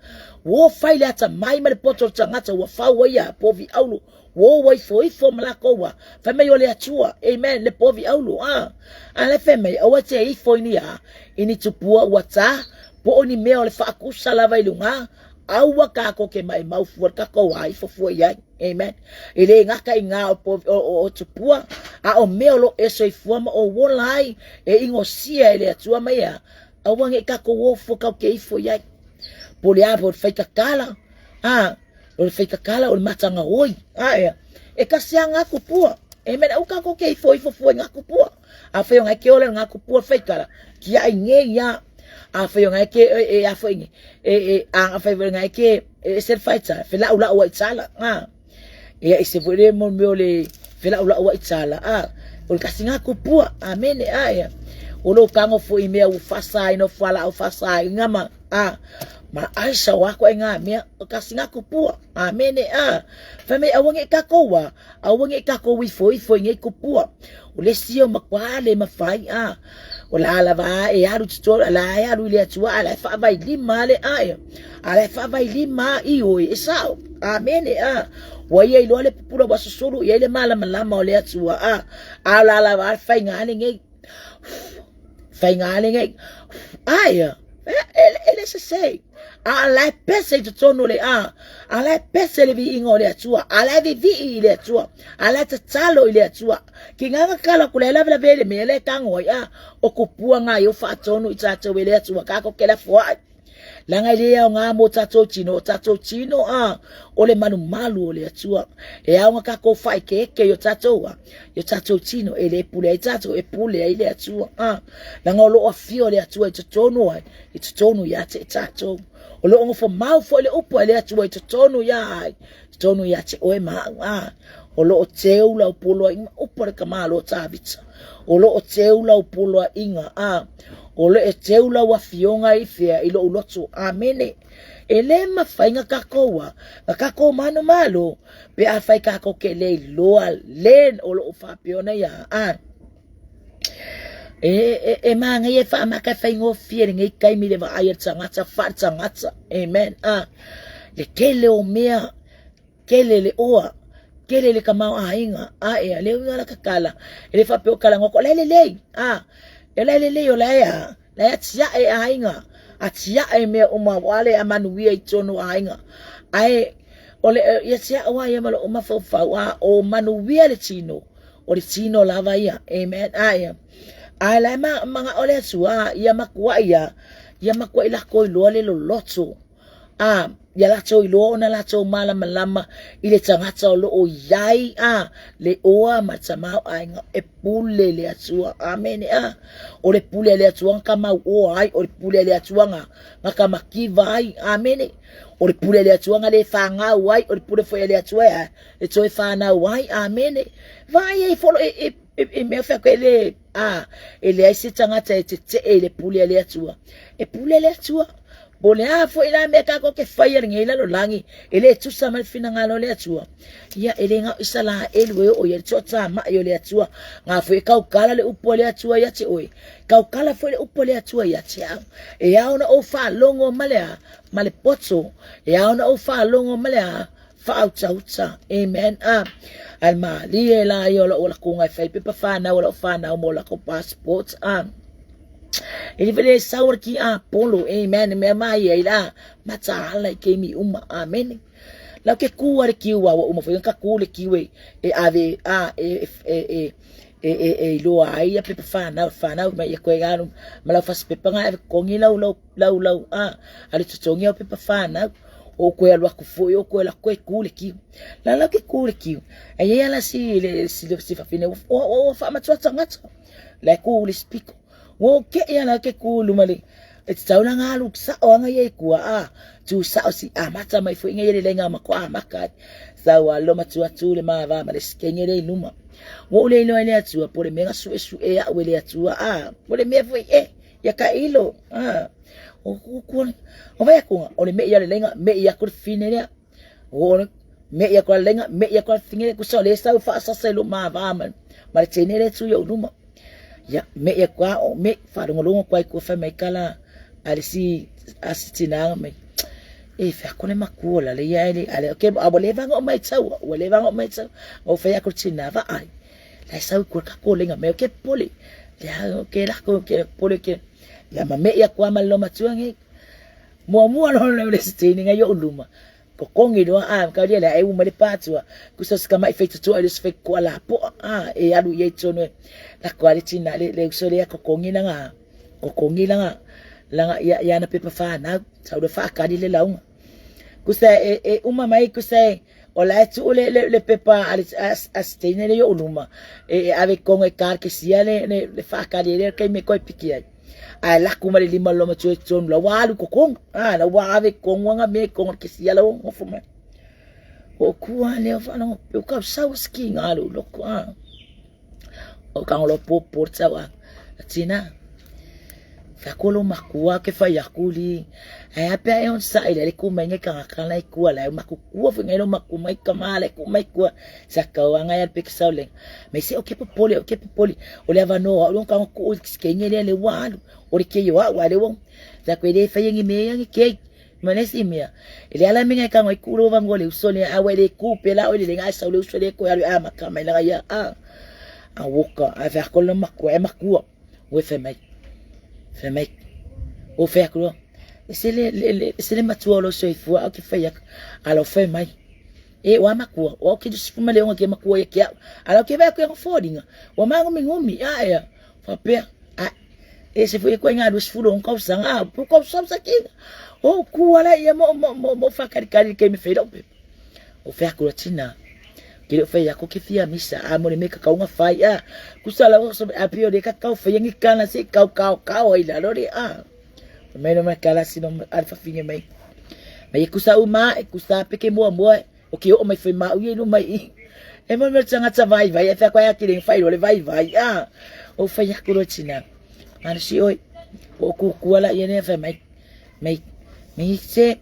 Ua fai le atamai ma le poto o le tagata ua fau ai a povi aulo. Ua o ifo ifo ma lakou a. Fai mai o le Atua. Amen. Le povi aulo. A. A le fai mai aua te ifo i ni a. I ni tupua ua ta. Po o ni mea o le faakusa lava i luga. Aua kākou ke maʻimau fua le kākou a ifo fua i ai. Amen. E le gata i ngā o, o, o, o tupua, a o mea o lo e soifua ma o wola ai, e ingosia e le Atua mai a, Aua ne i tatou o fua kau ke ifo i ai. Po le a po le whaitatala, a, o le whaitatala o le matanga oi, a ea, e kasi a ngā kupua. E mena u kako ke ifo ifo fua i ngā kupua. A whai o ngai ke ola ngā kupua whaikara, ki a i nge ia, a whai o ngai ke, e, e a whai nge, e, e, a a whai o ngai ke, e se whaita, whe lau lau ai tala, a. Ia i se foi le mo mea o le felaulau ai tala a o le kasi ngā kupua amene a ia o lo kango foi i mea u fasa ai no fala au fasa ai ngā ma a ma ai sa o ako ai ngā mea o kasi ngā kupua amene a fa me aua nge kakou a aua nge kakou ifo ifo i nge kupua o le sio ma kwa le ma fai a o la lava e alu tito la e alu i le atua a la e faavai lima le a e a la e faavai lima i oi e sao amene a ua ia iloa le pupula ua susulu i ai le malamalama o le atua a a la lava a faiga le nei faiga le nei aia e le sese a la e pese i totonu o le a a la e pese le viiga o le Atua a la e vivii i le Atua a la e tatalo i le Atua ki ngā kala kula e lave lave le mea le tango ai a o kupua ngā i o whaatonu i tātou e le Atua kako ke la fuai langa i le ao ngā mō tātou tino o tātou tino a o le malu malu o le Atua e ao ngā kako whai ke eke i o tātou a i o tātou tino e le pule ai tātou e pule ai le Atua a langa o loo afio le Atua i totonu ai i totonu ia te tātou. O loo ngofo mau foi le upu a le Atua i totonu ia ai, totonu ia te oe ma au a. O loo teu lau poloa inga upu a le kamalo o Tāvita. O loo teu lau poloa inga a. O le e teu lau afionga i whea i lou loto. Amene. E le mawhai nga kakou a, nga kakou manu malo, pe a whai kakou ke lei loa len o loo whapeona ia a. E, e, e māngai e whaamaka e whaingofie le ngei kaimi le vaai a le tagata, wha le tagata. Amen. Ah, le tele o mea, tele le oa, tele le kamau aiga, a e le uiga la kakala, e le whape o kala ngoko, le lelei, ah, e le lelei o la ea, la ea tia e aiga, a tia e mea o mawale a manuia i tono aiga. Ae, o le, ia tia oa ia malo o mafaufau, a o manuia le tino, O le tino lava ia. Amen. Ae. Ae la e ma, manga o le Atua, ia makuai ia, ia makuai lako i loa le loloto. A, ia latou i loa ona latou malamalama i le tagata o loo iai, a, le oa ma le tamaoaiga e pule le Atua. Amene. A, o le pule a le Atua nga ka mau oa ai, o le pule a le Atua nga, nga ka makiva ai. Amene. O le pule a le Atua nga le whangau ai, o le pule foi a le Atua e a, e toe whanau ai, amene. Vaai ai folo e, e, e, e mea whea koe le, a, e leai se tagata e tetee i le pule a le Atua. E pule le Atua. Po le a foi la mea kākou ke whai a lenei lalolagi, e le tusa ma le finagalo o le Atua. Ia, e le ngau isa la elu e o ia le toa tā mai o le Atua. Ngā foi e kaukala le upu a le Atua ia te oe. Kaukala foi le upu a le Atua ia te au. E ao na ou whaalongo ma le a, ma le poto. E ao na ou whaalongo ma le a, faautauta. Amen. Ah, ae malie la ia o lou lakonga e fai pepa whanau o lau whanau mo lako passport. Ah, e le vele sau ki a polo. Amen. Mea mai ai la mataala i keimi uma. Amen. Lau ke ku a le kiu a ua uma foi ka ku le kiu e e ave a e e e e e e iloa ai ia pepa whanau whanau mai ia koe ganu ma lau fasi pepa nga e kongi lau lau lau lau a a le totogi au pepa whanau o koe alu aku foi o koe la koe ku le kiu la la ke ku le kiu e ia la si le si le si fafine o o o whaamatua tagata la ku le spiko o ke ia la ke ku luma le e te tau la ngā lu sa o anga ia i kua a tu sa o si a mata mai foi ngai le lenga ma ko a maka sau a loma tu atu le ma va ma le skenge le luma wo le iloa le atua po le mea su e su e a le atua a po le mea foi e. Ia ka ilo, a, o kukua, o vai aku, o le me ia le lenga, me ia ku fine lea. O le me ia ku lenga, me ia ku fine lea, kusa o le sau faasasa i lo mava ma, ma le teine le tu i ou luma. Ia, me ia kua o me, whalongolongo kua i kua whai mai kala, a le si, a si tinaga mai. E whea kone makua la le ia ele, ale, okay, a ua le vanga o mai tau, ua le vanga o mai tau, o whai aku tina va ai. La sau kua ka kolenga mai o ke pole. Le a o ke lako ke pole ke. Ia ma me ia kua ma lo matua nge. Mua mua lo le le sitini ngai o luma. Kokongi loa a ka lia le e uma le patua. Kusa ska mai fei tutua le sfe ko ala po a e alu ye tonu la ko ale tina le le uso le kokongi langa kokongi langa langa ia ia na pepa fa na sau le fa ka le launga. Kusa e e uma mai kusa o la e tuu le, le, le pepa a le a steine le yo luma e, e ave konga e kar ke sia le le, le whaakari le kei me koe piki ai a laku ma le lima loma tue tonu la walu ko konga a la wa ave konga nga me konga ke sia la ngofo mai o kua le o whanau o kau sau ski ngā lo loko a o ka ngolo po po tau a tina Whakolo makua ke whai aku li. Ai ape ai on sa ile le ku mai ngai kanga kana i kua lai maku kua fo ngai lo maku mai kama le ku mai kua sa kau anga ya pe kisau le. Me se o ke popoli o ke popoli o le avano o lo ka ku ke nge le le walu o le ke yo a wa le wo. Sa ko le fai ngi me ngi ke ma le si mea. Ele ala me ngai ka ngai ku lo vango le uso le a we le ku pe la o le ngai sa le uso le ko ya a maka mai la ya a. A woka a whakolo makua e makua. Ua fai mai, fai mai, ua fai aku loa, e se le, le, le, se le matua o lou soifua au ke fai aku, a lau fai mai, e ua makua, o au ke dusi ma le onga ke makua ia ke au, a lau ke vai aku ia fōringa, ua māgumigumi, a ea, whapea, a, e se fui e koe ngā 20 o kausanga, a, pu kau sau sa kinga, o kua la ia mo, mo, mo, mo whakarikari ke me whairau pepa. O whea aku tina, ke le whai ako ke fia misa, a mo le me kakau nga whai a, kusa la so a pio le kakau whai ngi kana se kau kau kau ai la lore a. Mai no mai kala sino alfa finge mai. Mai kusa uma e kusa peke mua mua o ke o mai whai ma ui lu mai i. E mo me tanga ta vai vai e whea kwa ki le whai le vai vai a. O whai aku ro tina. Mana si oi. O ku kuala ia ne whai mai. Mai mai se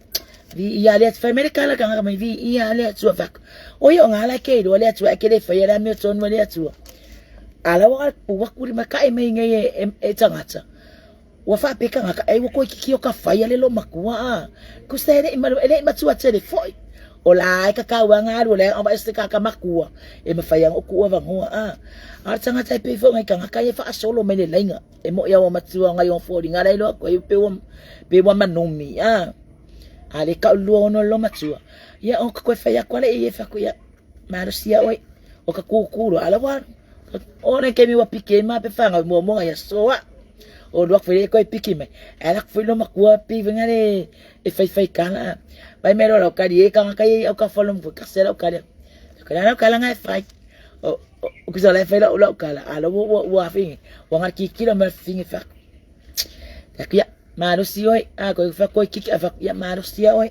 vi ia le fai mai kala kanga mai vi ia le atua fak. O ia ngala ke ro le atua ke le fai la me tonu le atua. Ala wa wa kuri maka e mai ngai e, e tangata. Ua whaapeka ngaka e ua koe kiki o ka whai ale lo makua a. Ku se le ima le matua tele foi. O la e ka kau anga alu le ava este ka ka makua. E ma whai anga o kuua vangoa a. A tangata e pei fo ngai ka ngaka e wha solo me le lainga. E mo ia matua ngai o fo ringa lai loa koe pe ua pe ua manomi a. A le kau lua ono lo matua. Ia o ka koe whai aku ale e whaku ia. Marosia oi. O ka kūkū ala wa. O ne kemi wa piki e ma pe whanga mua mua ia soa. O lua fai koe piki mai. Ala fai lo makua pi venga le e fai fai kana. Mai me ro kari e kanga kai au ka falo mo ka sela kari. Ka la kala ngai fai. O o kusa la fai la la kala. Ala wo wo wa fingi. Wa ngar ki kilo ma fingi fa. Ya malosi oi a koe fa koe kiki a fa ia malosi oi.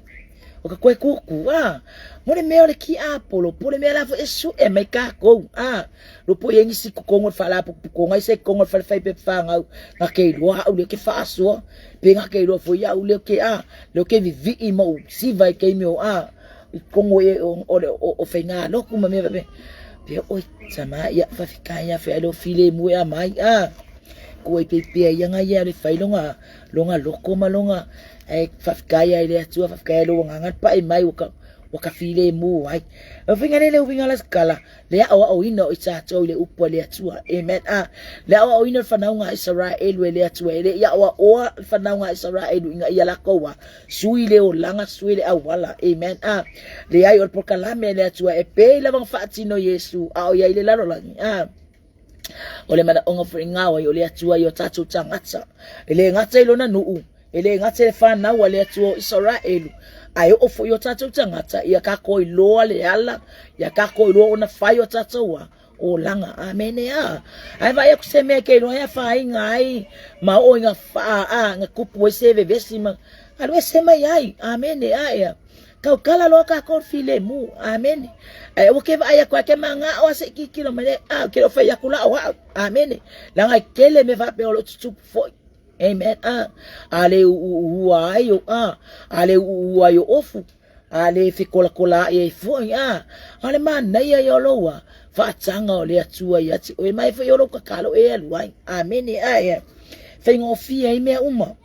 O ka koe kuku a. Mo le mea o le ki a polo, po le mea la fo e su e mai ka kou a. Lo po yengi si kokongo fa la po konga se kongo fa fa pe fa ngau. Nga ke loa au le ke fa asua. Pe nga ke loa fo ia au le ke a. Le ke vi vi i mo si vai ke mi o a. I kongo e o o le o o whainga loku ma mea pe. Pe oi sama ia fa fika ia fe alo file mu e a mai a. Ko e pe pe ia nga ia le fai longa longa loko ma longa e whawhikaia i le atua whawhikaia lo nganga pa e mai waka waka file mu ai. O finga le le winga la skala le ao ao ina o isa to le upo le atua. Amen. A le ao ao ina whanaunga Israel le atua le ia o o whanaunga Israel inga ia la kowa sui le o langa sui le awala. Amen. A le ai o le pokalame le atua e pe la vanga whaatino Yesu a o ia i le lalo langi. A O le manaʻoga foi ngā wai o le Atua i o tātou tāngata. E le gata i lona nuu, e le gata i le whanau a le Atua o Isaraelu, a e oo foi o tātou tāngata, ia kākou i loa le ala, ia kākou i loa ona whai o tātou a, o langa. Amene a. Ai vai aku se mea ke iloa ia whainga ai, ma o i ngā wha a, ngā kupu ai se vevesi ma, alu e se mai ai. Amene a ea. Kau kala loa kākou filemu. Amene. Ai ua ke vaai aku ai ke manga'o a se i kikilo mai nei, a ke le o fai aku la o a'u. Amene. Leaga e tele mea faapea o lo o tutupu foi. Amen. A, a le uuua ai o a, a le uuua ai o ofu, a le fekolakolaai ai foi, a, a o le manaia ia o lou faataga o le Atua ia te oe, ma e foi o lou tatalo e alu ai. Amene. A, e faigofie ai mea uma.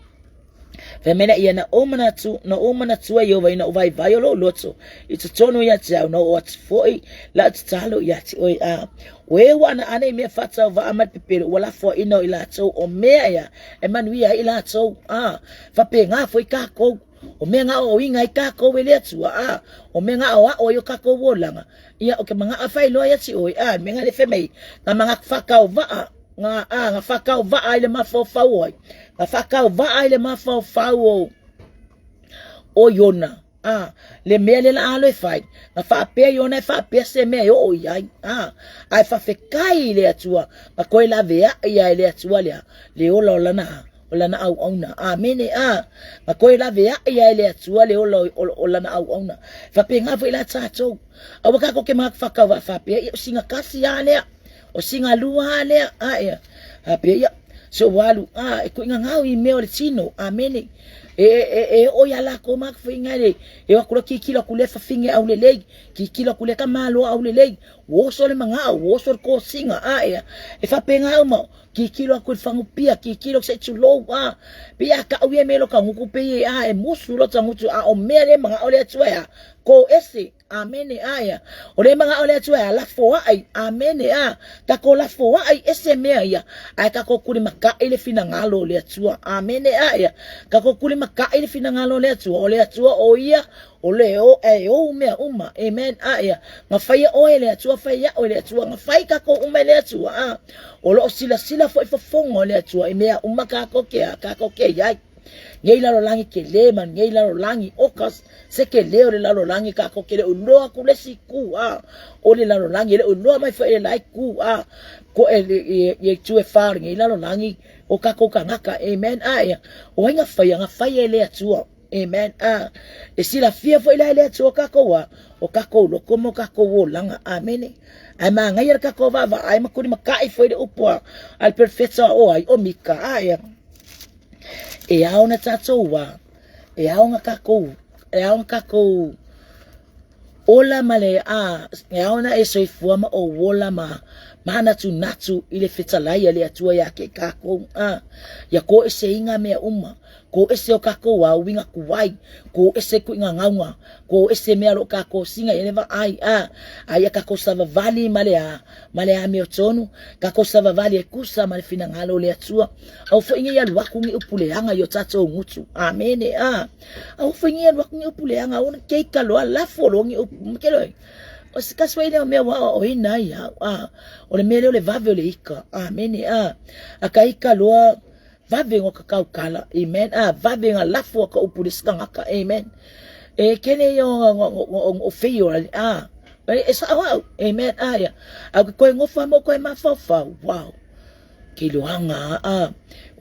Fai mai ia na ou manatu, na ou manatua Ieova ina ua vaivai o lou loto i totonu ia te au, na oo atu foi lau tatalo ia te oe. A o e ua anaana i mea faatauvaa ma le pepelo, ua lafoaina o i latou o mea ia e manuia ai i latou. A faapena foi kākou, o mea na aoaoina ai kākou e le Atua, a o mea na aoao ai o kākou olaga, ia o ke manaʻo faailoa ia te oe, a mea na le fai mai, na manatu faatauvaa, na a na faatauvaa ai le mafaufau o ai, na faatauvaa ai le mafaufau o o Iona, a le mea le la alo e fai, na faapea Iona e faapea se mea e oo i ai, a ae faafetai i le Atua, na toe laveai ia e le Atua lea le ola o lana o lana auauna. Amene. A, na toe laveai ia e le Atua le ola o lana auauna. Faapena foi la tatou. Aua kākou ke manatu faatauvaa faapea, ia o sina kasi a lea, o sina lua a lea, a ia, faapea ia, se ua alu, a, e kuiga gau i mea o le tino. Amene. E, e, e oo ia lākou manatu foi ngai le, e o atu la kikilo atu lea fafine aulelei, kikilo atu lea tamaloa aulelei, ua oso le manao, ua oso le kosiga, a ia, e faapena uma, Kikilo aku i le fagupia, kikilo se i tulou, a. Pei a kau ia me lo ka nguku pei e a e musu lo ta ngutu a o mea le manaʻo le Atua e a ko ese. Amene a ia. O le manaʻo le Atua e a lafo ai. Amene a. Ka ko lafo ai ese mea ia. Ae ka ko kuli makaʻi le finagalo o le Atua. Amene a ia. Ka ko kuli makaʻi le finagalo o le Atua. O le Atua o ia O le o e ou mea uma. Amen. A ia, na faia oe e le Atua, fai a'u e le Atua, na fai kākou uma e le Atua. A, o lo o silasila foi fofoga o le Atua i mea uma kākou ke a, kākou ke iai. Nei lalolagi kelē ma nei lalolagi o ka se kelē o le lalolagi kākou ke le o iloa aku le isi itu a o le lalolagi e le o iloa mai foi e le la itu a ko e i itu e whā o lenei lalolagi o kākou kānaka. Amen. A ia, o ai na faia, na faia e le Atua. Amen. A, e silafia foi la e le Atua kākou a, o kākou loko ma o kākou olaga. Amene. Ae māgaia le kākou vaavaai ma kuli makaʻi foi le upu a, a le perofeta o ai, o Mika. A, ia. E ao na tātou wā, e ao na kākou, e ao na kākou ola ma le a, e ao na e soifua ma o ola ma manatunatu i le fetalai a le Atua iā ke kākou. A, ia ko ese i ngā mea uma. Ko ese o kākou a uiga kuai, ko ese kuiga gauga, ko ese mea lo kākou singa i le vaai, a, a ia kākou savavali ma le a, ma le amiotonu, kākou savavali e kusa ma le finagalo o le Atua. Aua foi nei alu aku ni upu leaga i o tātou gutu. Amene, a. Aua foi nei alu aku ni upu leaga, aua na keika loa, lafo loa ni upu, ma ke loe. O se kasi foi lea o mea ua aoaoina ai au, a. O le mea lea o le vave o le ika. Amene, a. A ka ika loa, Vave ngo ka kaukala. Amen. Ah, vave nga lafo ka upu le skangaka. Amen. E kene yo ngo feio ali. Ah, e sa au. Amen. Ah, ya. Au ke koe ngofa mo koe mafaufau. Wow. Ke loanga. Ah,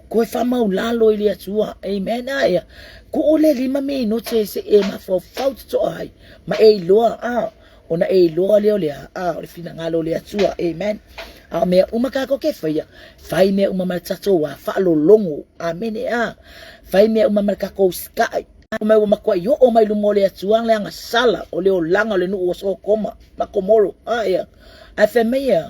koe whamau lalo i le Atua. Amen. Ah, ya. Ko ole lima me no te se e mafaufau te toa ai. Ma e iloa. Ah, Ona e iloa lea o le a, a o le finagalo o le Atua. Amen. A o mea uma kākou ke whaia, whai mea uma ma le tātou a whaalologo. Amene a. Whai mea uma ma le kākou sikaʻi. Mai ua matua i oo mai luma o le Atua le aga sala o le olaga o le nuu o Sokoma ma Komoro. A ia. Ae fai mai ia.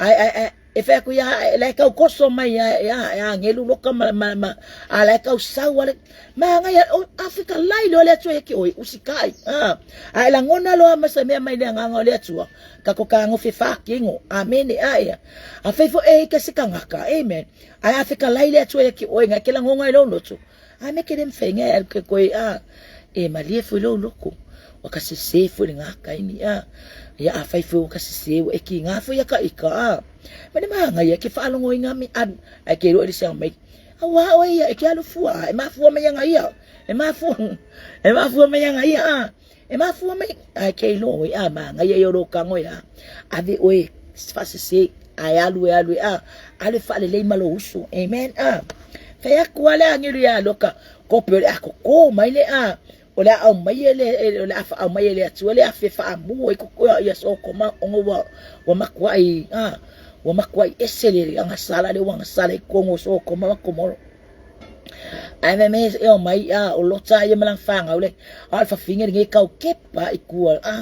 Ai ai ai E fai aku ia, e la e kau koso mai ia, e a, e angelu loka ma, ma, ma, a la e kau sau ale, ma ngai o Afrika lai loa le Atua ia ki oi, usikai, a, a e langona loa ma se mea mai le agaga o le Atua, ka ko ka ngofe whākingo, amene, a ia, a fai fo e ika se kangaka, amen, a e Afrika lai le Atua ia ki oi, ngai ke langonga i lou loto, a me ke lem fai ngai al ke koe, a, e malie foi lou loko, ua ka sesē foi le gakaini, a, ia a fai foi ua ka sesē, ua e kīgā foi ia ka ika, a, ma le māgaia ke faalogo i ngā me alu, ae ke iloa i le siaga mai, auā oe ia, e ke alu fua, a, e mafua mai aga ia, e mafua, e mafua mai aga ia, a, e mafua mai, ae ke iloa oe, a, māgaia ia o lou kago e a, ave oe, faasesē, ae alu e alu e, a, alu e faalelei ma lou uso, amen, a, fai aku lava le agelu iā Loka, kope o le a koko mai le a, O le a aumai e le, o le a whaaumai e le Atua le afe whaamu ai ko koe ia Sokoma ongo ua, ua makuai, a, ua makuai ese le agasala le ua agasala i kongo Sokoma ma Komoro. Ae me me e o mai a o lota ia ma lana fanau le a o le fafine lenei kau kepa i kua a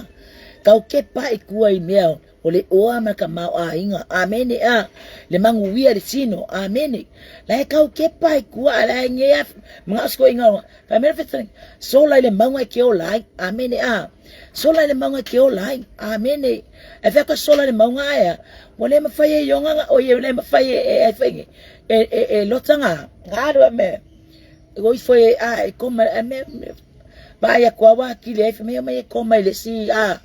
kau kepa i kua i mea o le oa ma ka maoaiga. Amene a le manuia le tino. Amene. La e kau kepa i kua a la e ngea mga sko inga fa me fe sola i le maunga ke ola ai. Amene a sola i le maunga ke ola ai. Amene. E fe ka sola i le maunga aia ua le mafai e ionga o ia le mafai e e e fai e e e lota nga nga me o ifo e a e koma e me Vaai aku a wā kili ai whamea mai e kō mai le si a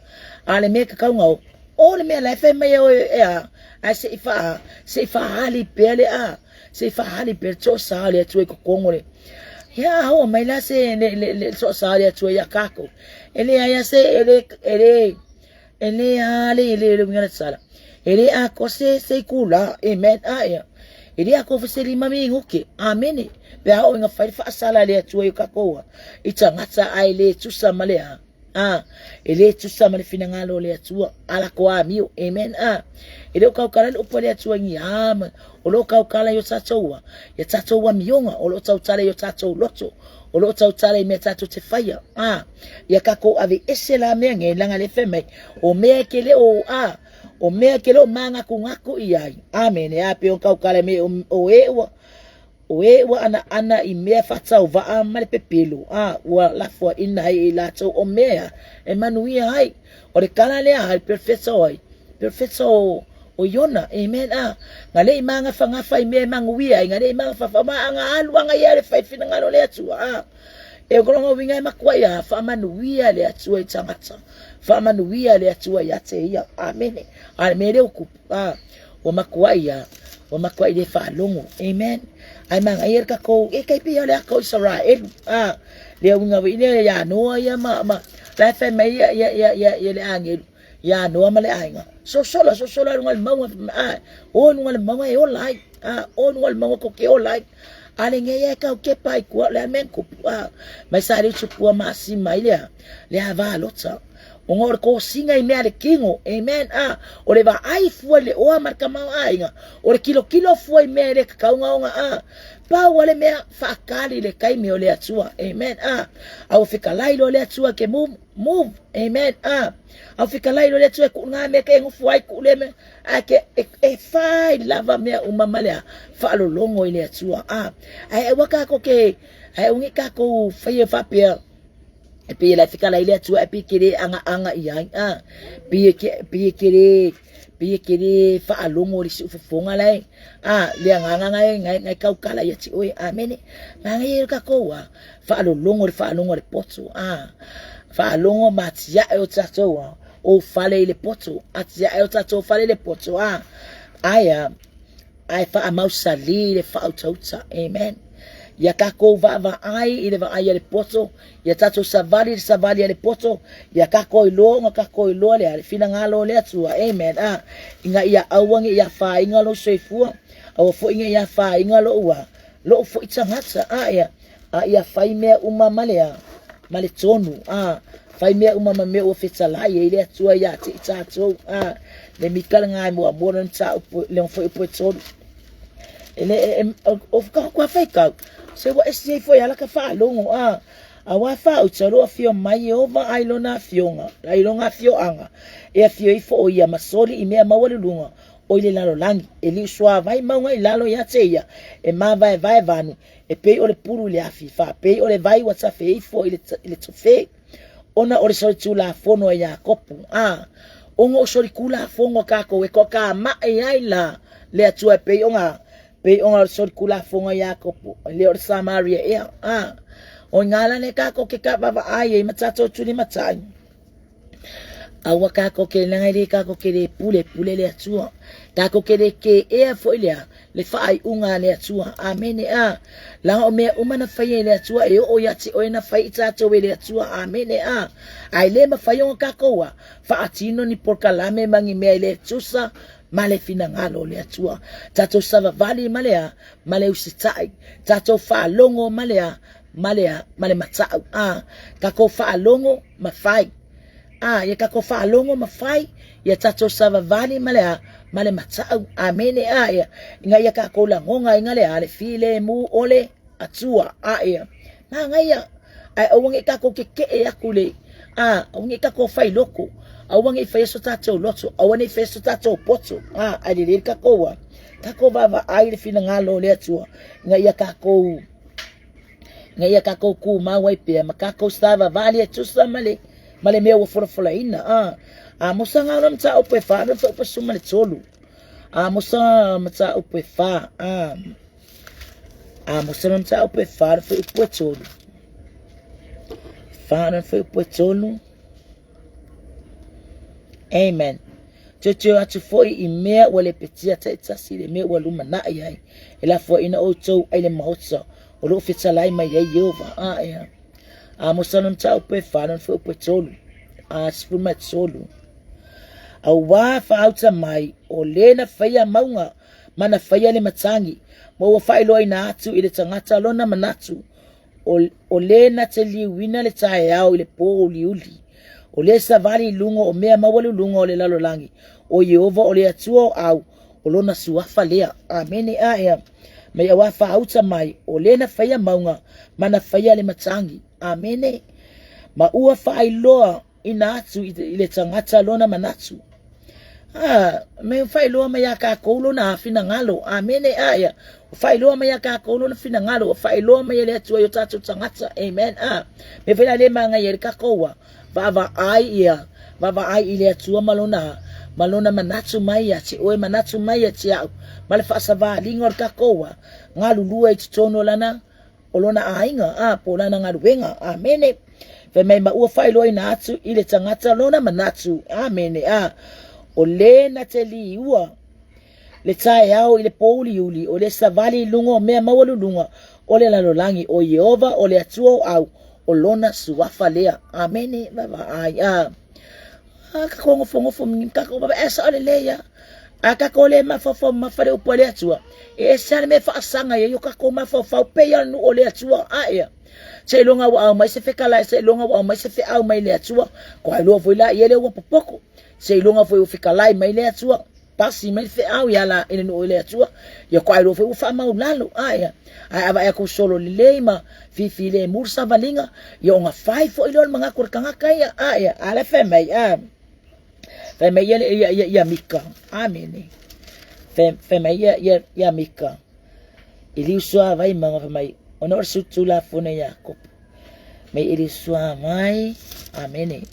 a le mea ka kaunga o o le mea la e whai mai o e a ai se i wha se i whahali pea le a se i whahali pea tso sa le atu e kokongo le ia a hoa mai la se le le le tso sa le atu e ia kako e le ai se e le e le e le a le le le winga le sala e le a ko se se kula amen a ia e le a ko se lima mi nguke amen pe a o inga fai fa sala le atua i kakoa i tangata ai le tusa ma le a a e le tusa ma le finagalo le atua ala ko a mio amen a e le o kaukala le upo le atua ngi a ma o lo kaukala i o tatou ia tatou amioga o lo tautala i o tatou loto o lo tautala i mea tatou te faia a ia kakou ave ese la mea nge langa le fe mai o mea ke le o a o mea ke le o māgakugaku i ai amene a pe o kaukala me o e ua o e ua ana ana i mea faatauvaa ma le pepelo a ua lafoaina ai e latou o mea e manuia ai o le kala lea ai perfeto ai perfeto o o Iona, amen, a, nga le i magafagafa i mea e manuia ai, nga le i magafafa, ma anga alu anga ia le fai finagalo le Atua, a, e kolonga uiga e makua ia, faamanuia le Atua i tagata, faamanuia le Atua ia te ia, amene, a le mea lea ua kupu, a, ua makua ia, ua makua i le faalogo, amen, ai manaia le kakou, e kai pei o le aka o Isaraelu, a, le uiga wei lea ia Noa ia ma, ma, la e fai mai ia, ia, ia, ia, ia le agelu, ia Noa ma le aiga, sosola, sosola i luga o le mauga, a, o i luga o le mauga e ola ai, a, o i luga o le mauga ko ke ola ai, a le ngei e kau kepa i kua, le a mea kupu, a, mai sa le utu pua masima i lea, le a vā lota, o ngā o le kōsinga i mea le kingo, amen, a, o le vaai fua i le oa ma le kamau aiga, o le kilokilo fua i mea e le kakaunga onga, a, pau a le mea whaakali le kaimi o le atua, amen, a, a o whikalai lo le atua ke move, move, amen, a, a o whikalai lo le atua e ku ngā mea ke e ngufu ai ku le mea, a ke e, e whai lava mea uma ma lea, whaalolongo i le atua, a, a e waka ko ke, a e ungi kākou whai e whapea, E pei e whikala i le atua e pei kere anga anga i ai a pei e ke pei e kere pei e kere whaalongo le siu fofonga lai a le anga anga ngai ngai ngai kaukala ia ti oe amene nga ngai e ka koua whaalolongo le whaalongo le poto a whaalongo ma tia e o tatou a o fale i le poto a tia e o tatou fale i le poto a aia Ae faamausali le faautauta. Amen. Ia kākou vaavaai i le vaai a le poto, ia tātou savali i le savali a le poto, ia kākou iloa ona kākou iloa lea, le finagalo o le Atua. Amen. A, ina ia aua ne i afaina lou soifua, aua foi ne i afaina lou a, lou foi tagata. A, ia, a ia fai mea uma ma le a, ma le tonu. A, fai mea uma ma mea ua fetalai ai le Atua ia te i tātou. A, le mika le ngai mua mua le mataupu le foi upu e tolu. E le, e, e, o ka kua fai kau. Se ua esi ei foi ala ka whaalongo. A, a wā whāuta lo awhio mai e ova ai lona awhionga, ai lona awhioanga. E awhio ifo o ia masoli i mea maualulunga o i le lalolagi. E liu suavai maunga i lalo ia te ia, e māvaevae vanu, e pei o le pulu i le afi, faapei o le vai ua tafe ifo i le, i le tofe, ona o le solitulafono a Iakopo. A, ona o solitulafono a kākou e toakamai ai la le Atua e pei ona, pei ona o le solitulafono a Iakopo, e le o le Samaria ea. A, o ngā la le kākou ke ka vavaai ai ma tātou tuli matai. Aua kākou ke langa le kākou ke le pule, pule le Atua. Kākou ke le ke ea foi lea, le faaiuga a le Atua. Amene a. Langa o mea uma na whai e le Atua, e oo ia te oe na whai i tātou e le Atua. Amene a. Ai le mawhai o kākou a, whaatino ni porkalame mangi mea i le tusa, ma le finagalo o le Atua. Tātou savavali ma le a, ma le usitai. Tātou whaalongo ma le a, ma le a, ma le matau. A, kākou whaalongo ma whai. A, ia kākou whaalongo ma whai, ia tātou savavali ma le a, ma le matau. Amene a, ia, inga ia kākou langonga inga le a, le file mu ole. Atua ae manaia ae aua ne i tatou tetee atu i le a aua ne i tatou fai loto aua ne i faia so tatou loto aua ne i faia so tatou poto a ae lelei le tatou a tatou vaavaai i le finagalo o le Atua ina ia tatou ina ia tatou tumau ai pea ma tatou savavali e tusa ma le ma le mea ua folafolaina a Amosa ga mataupu e 4 na fuaiupu 13 Amosa mataupu e 4 a Amosa mataupu e 4 na fuaiupu e 3 4 na fuaiupu e 3 Amen. Teuteu atu foi i mea ua lepetia taitasi i le mea ua lumanai ai, e lafoaiina outou ai le maota o loo fetalai mai ai Ieova. A ea. Amosa lona mataupu e 4 lona fuaiupu e 3. A 13. Auā faauta mai, o le na faia mauga ma na faia le matagi, ma ua faailoaina atu i le tagata lona manatu, o le na te liuina le taeao i le pō uliuli, o le savali i luga o mea maualuluga o le lalolagi, o Ieova o le Atua o au, o lona suafa lea. Amene. A ea mai auā faauta mai, o le na faia mauga ma na faia le matagi. Amene. Ma ua faailoa ina atu i le tagata lona manatu. A, me faailoa mai iā tatou lona finagalo. Amene. A ia, faailoa mai iā tatou lona finagalo, ua faailoa mai e le Atua i o tatou tagata. Amen. A, me foi la le magaia ai le tatou a vaavaai ia, vaavaai i le Atua ma lona ma lona manatu mai ia te oe, manatu mai ia te au, ma le faasavaliga o le tatou a galulue i totonu o lana o lona aiga, a, po o lana galuega. Amene. Fai mai ma ua faailoaina atu i le tagata lona manatu. Amene. A, o le na te liua le taeao i le pōuliuli, o le savali i luga o mea maualuluga o le lalolagi, o Ieova o le Atua o au, o lona suafa lea. Amene. Vaavaai. A, a tatou nofonofo tatou vaavaai, ae sao lelei lava. A tatou le mafaufau mamafa le upu a le Atua, e ese lava le mea e faasaga i ai o tatou mafaufau, pei lava o le nuu o le Atua. Ae, seiloga ua aumai se fekalai, seiloga ua aumai se feau mai le Atua, toa iloa foi laia lea ua popoto. Seiloga foi ua fekalai mai le Atua, pasi mai le feau ia la i le nuu o le Atua, ia toa iloa foi ua faamaulalo. Ae, ae a vaai atu solo lelei ma fifilemu le savaliga, ia ona fai foi lea o le manatu o le tagata ia. Ae, a la e fai mai, a. Fai mai ia, ia, ia, ia Mika. Amene. Fai, fai mai ia, ia, ia Mika. I liu sua vai manga fai mai. Ona o le Tulafono ia Iakopo. Mai e liu sua vai. Amene.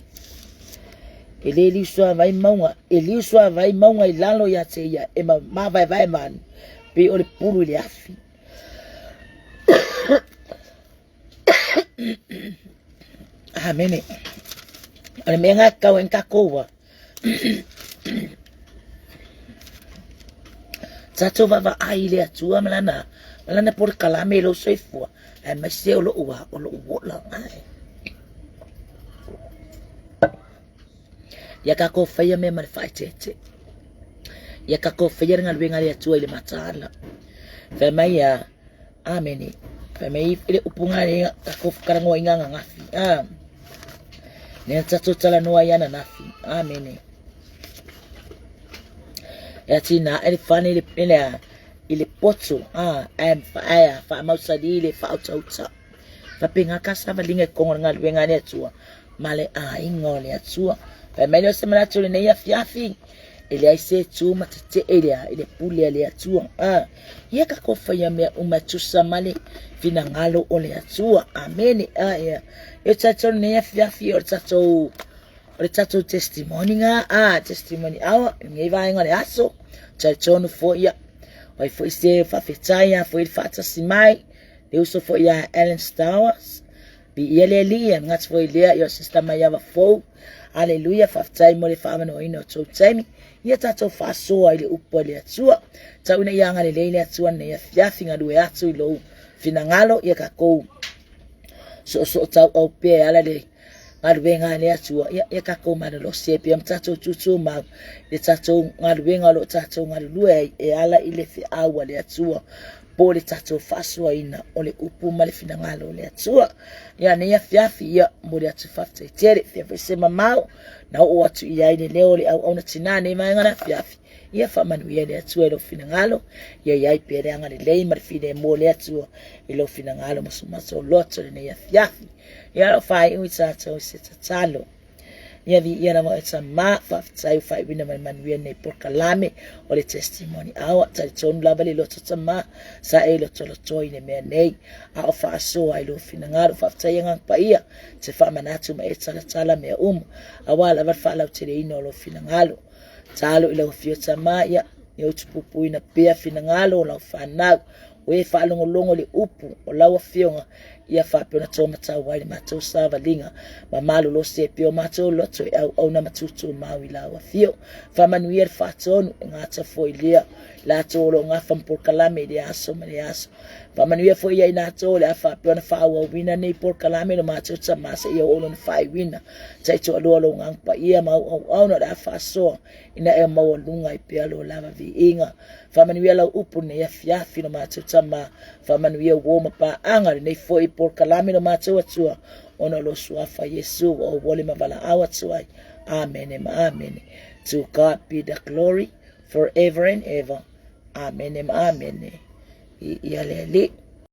E le liu sua vai mauga. E liu sua vai mauga i lalo ia te ia. E ma mavaevae manu. Pei o le pulu i le afi. Amene. O le mea lena e tatau ai ona tatou a tatou vaavaai i le Atua ma lana ma lana polokalame i lou soifua aemaise o lou a o lou ola. Ae. Ia tatou faia mea ma le faaeteete. Ia tatou faia le galuega a le Atua i le mataala. Fai mai a Amene. Fai mai i le upu ngā le tatou talanoaina ananafi. A. Lea tatou talanoa ai ananafi. Amene. E atina ae le fane i le pele a i le poto a ae ae faamausali le faautauta. Faapena ka savaliga i totonu o le galuega a le Atua ma le aiga o le Atua. Fai mai lea o se manatu i lenei afiafi, e leai se tu ma tetee i le, i le pule a le Atua. A, ia tatou faia mea uma e tusa ma le finagalo o le Atua. Amene. A, ia. E tatou lenei afiafi o le tatou o le tatou testimony nga a testimony hour lenei vaega o le aso talitonu foi ia o ai foi se faafetai a foi le faatasi mai le uso foi ia Ellen Stowers Viia le Alii, e manatu foi lea i o Sister Maiava fou. Aleluia, faafetai mo le faaavanoaina o tou taimi. Ia tatou faasoa i le upu a le Atua. Tau ina ia agalelei le Atua lenei afiafi galue atu i lou finagalo. Ia tatou soosoo tauau pea e ala le galuega a le Atua. Ia, ia tatou malolosi ai pea ma tatou tutumau i le tatou galuega o lo o tatou galulue ai e ala i le feau a le Atua. po o le tatou faasoaina o le upu ma le finagalo o le Atua. Ia nei afiafi, ia momoli atu faafetai tele, fia foi se mamao na oo atu i ai le leo o le auauna tinā nei vaega le afiafi. Ia faamanuia le Atua i lou finagalo, ia i ai pea le agalelei ma le filemu o le Atua i lou finagalo ma so matou loto i lenei afiafi. Ia o faaiu i tatou i se tatalo. Ia viia lava oe Tama, faafetai ua faaiuina ma le manuia lenei polokalame o le Testimony Hour. Talitonu lava le loto Tama, sa e lotolotoi i le mea nei, a o faasoa i lou finagalo. Faafetai Agaga Paia, te faamanatu ma e talatala mea uma, aua lava le faalauteleina o lou finagalo. Talo i lau afio Tama, ia, ia utupupuina pea finagalo o lau fanau, o e faalogologo i le upu o lau afioga, ia faapea ona tōmatau ai le matou savaliga ma malolosi ai pea o matou loto e auauna ma tūtūmau i lau afio. Faamanuia le faatonu e gata foi lea latou o lo o gafa ma polokalame i lea aso ma lea aso. Faamanuia foi ia i latou o le a faapea ona faaauauina nei polokalame lo matou Tama seia oo lona faaiuina. Taitoalua lou Agaga Paia ma au auauna o le a faasoa ina ea maualuga ai pea lo lava viiga. Faamanuia lau upu lenei afiafi lo matou Tama. Faamanuia uo ma paaga lenei foi polokalame lo matou Atua ona o lo suafa Iesu ua ou ole ma valaau atu ai. Amene ma amene. To God be the glory forever and ever. Amene ma amene. Viia le Alii.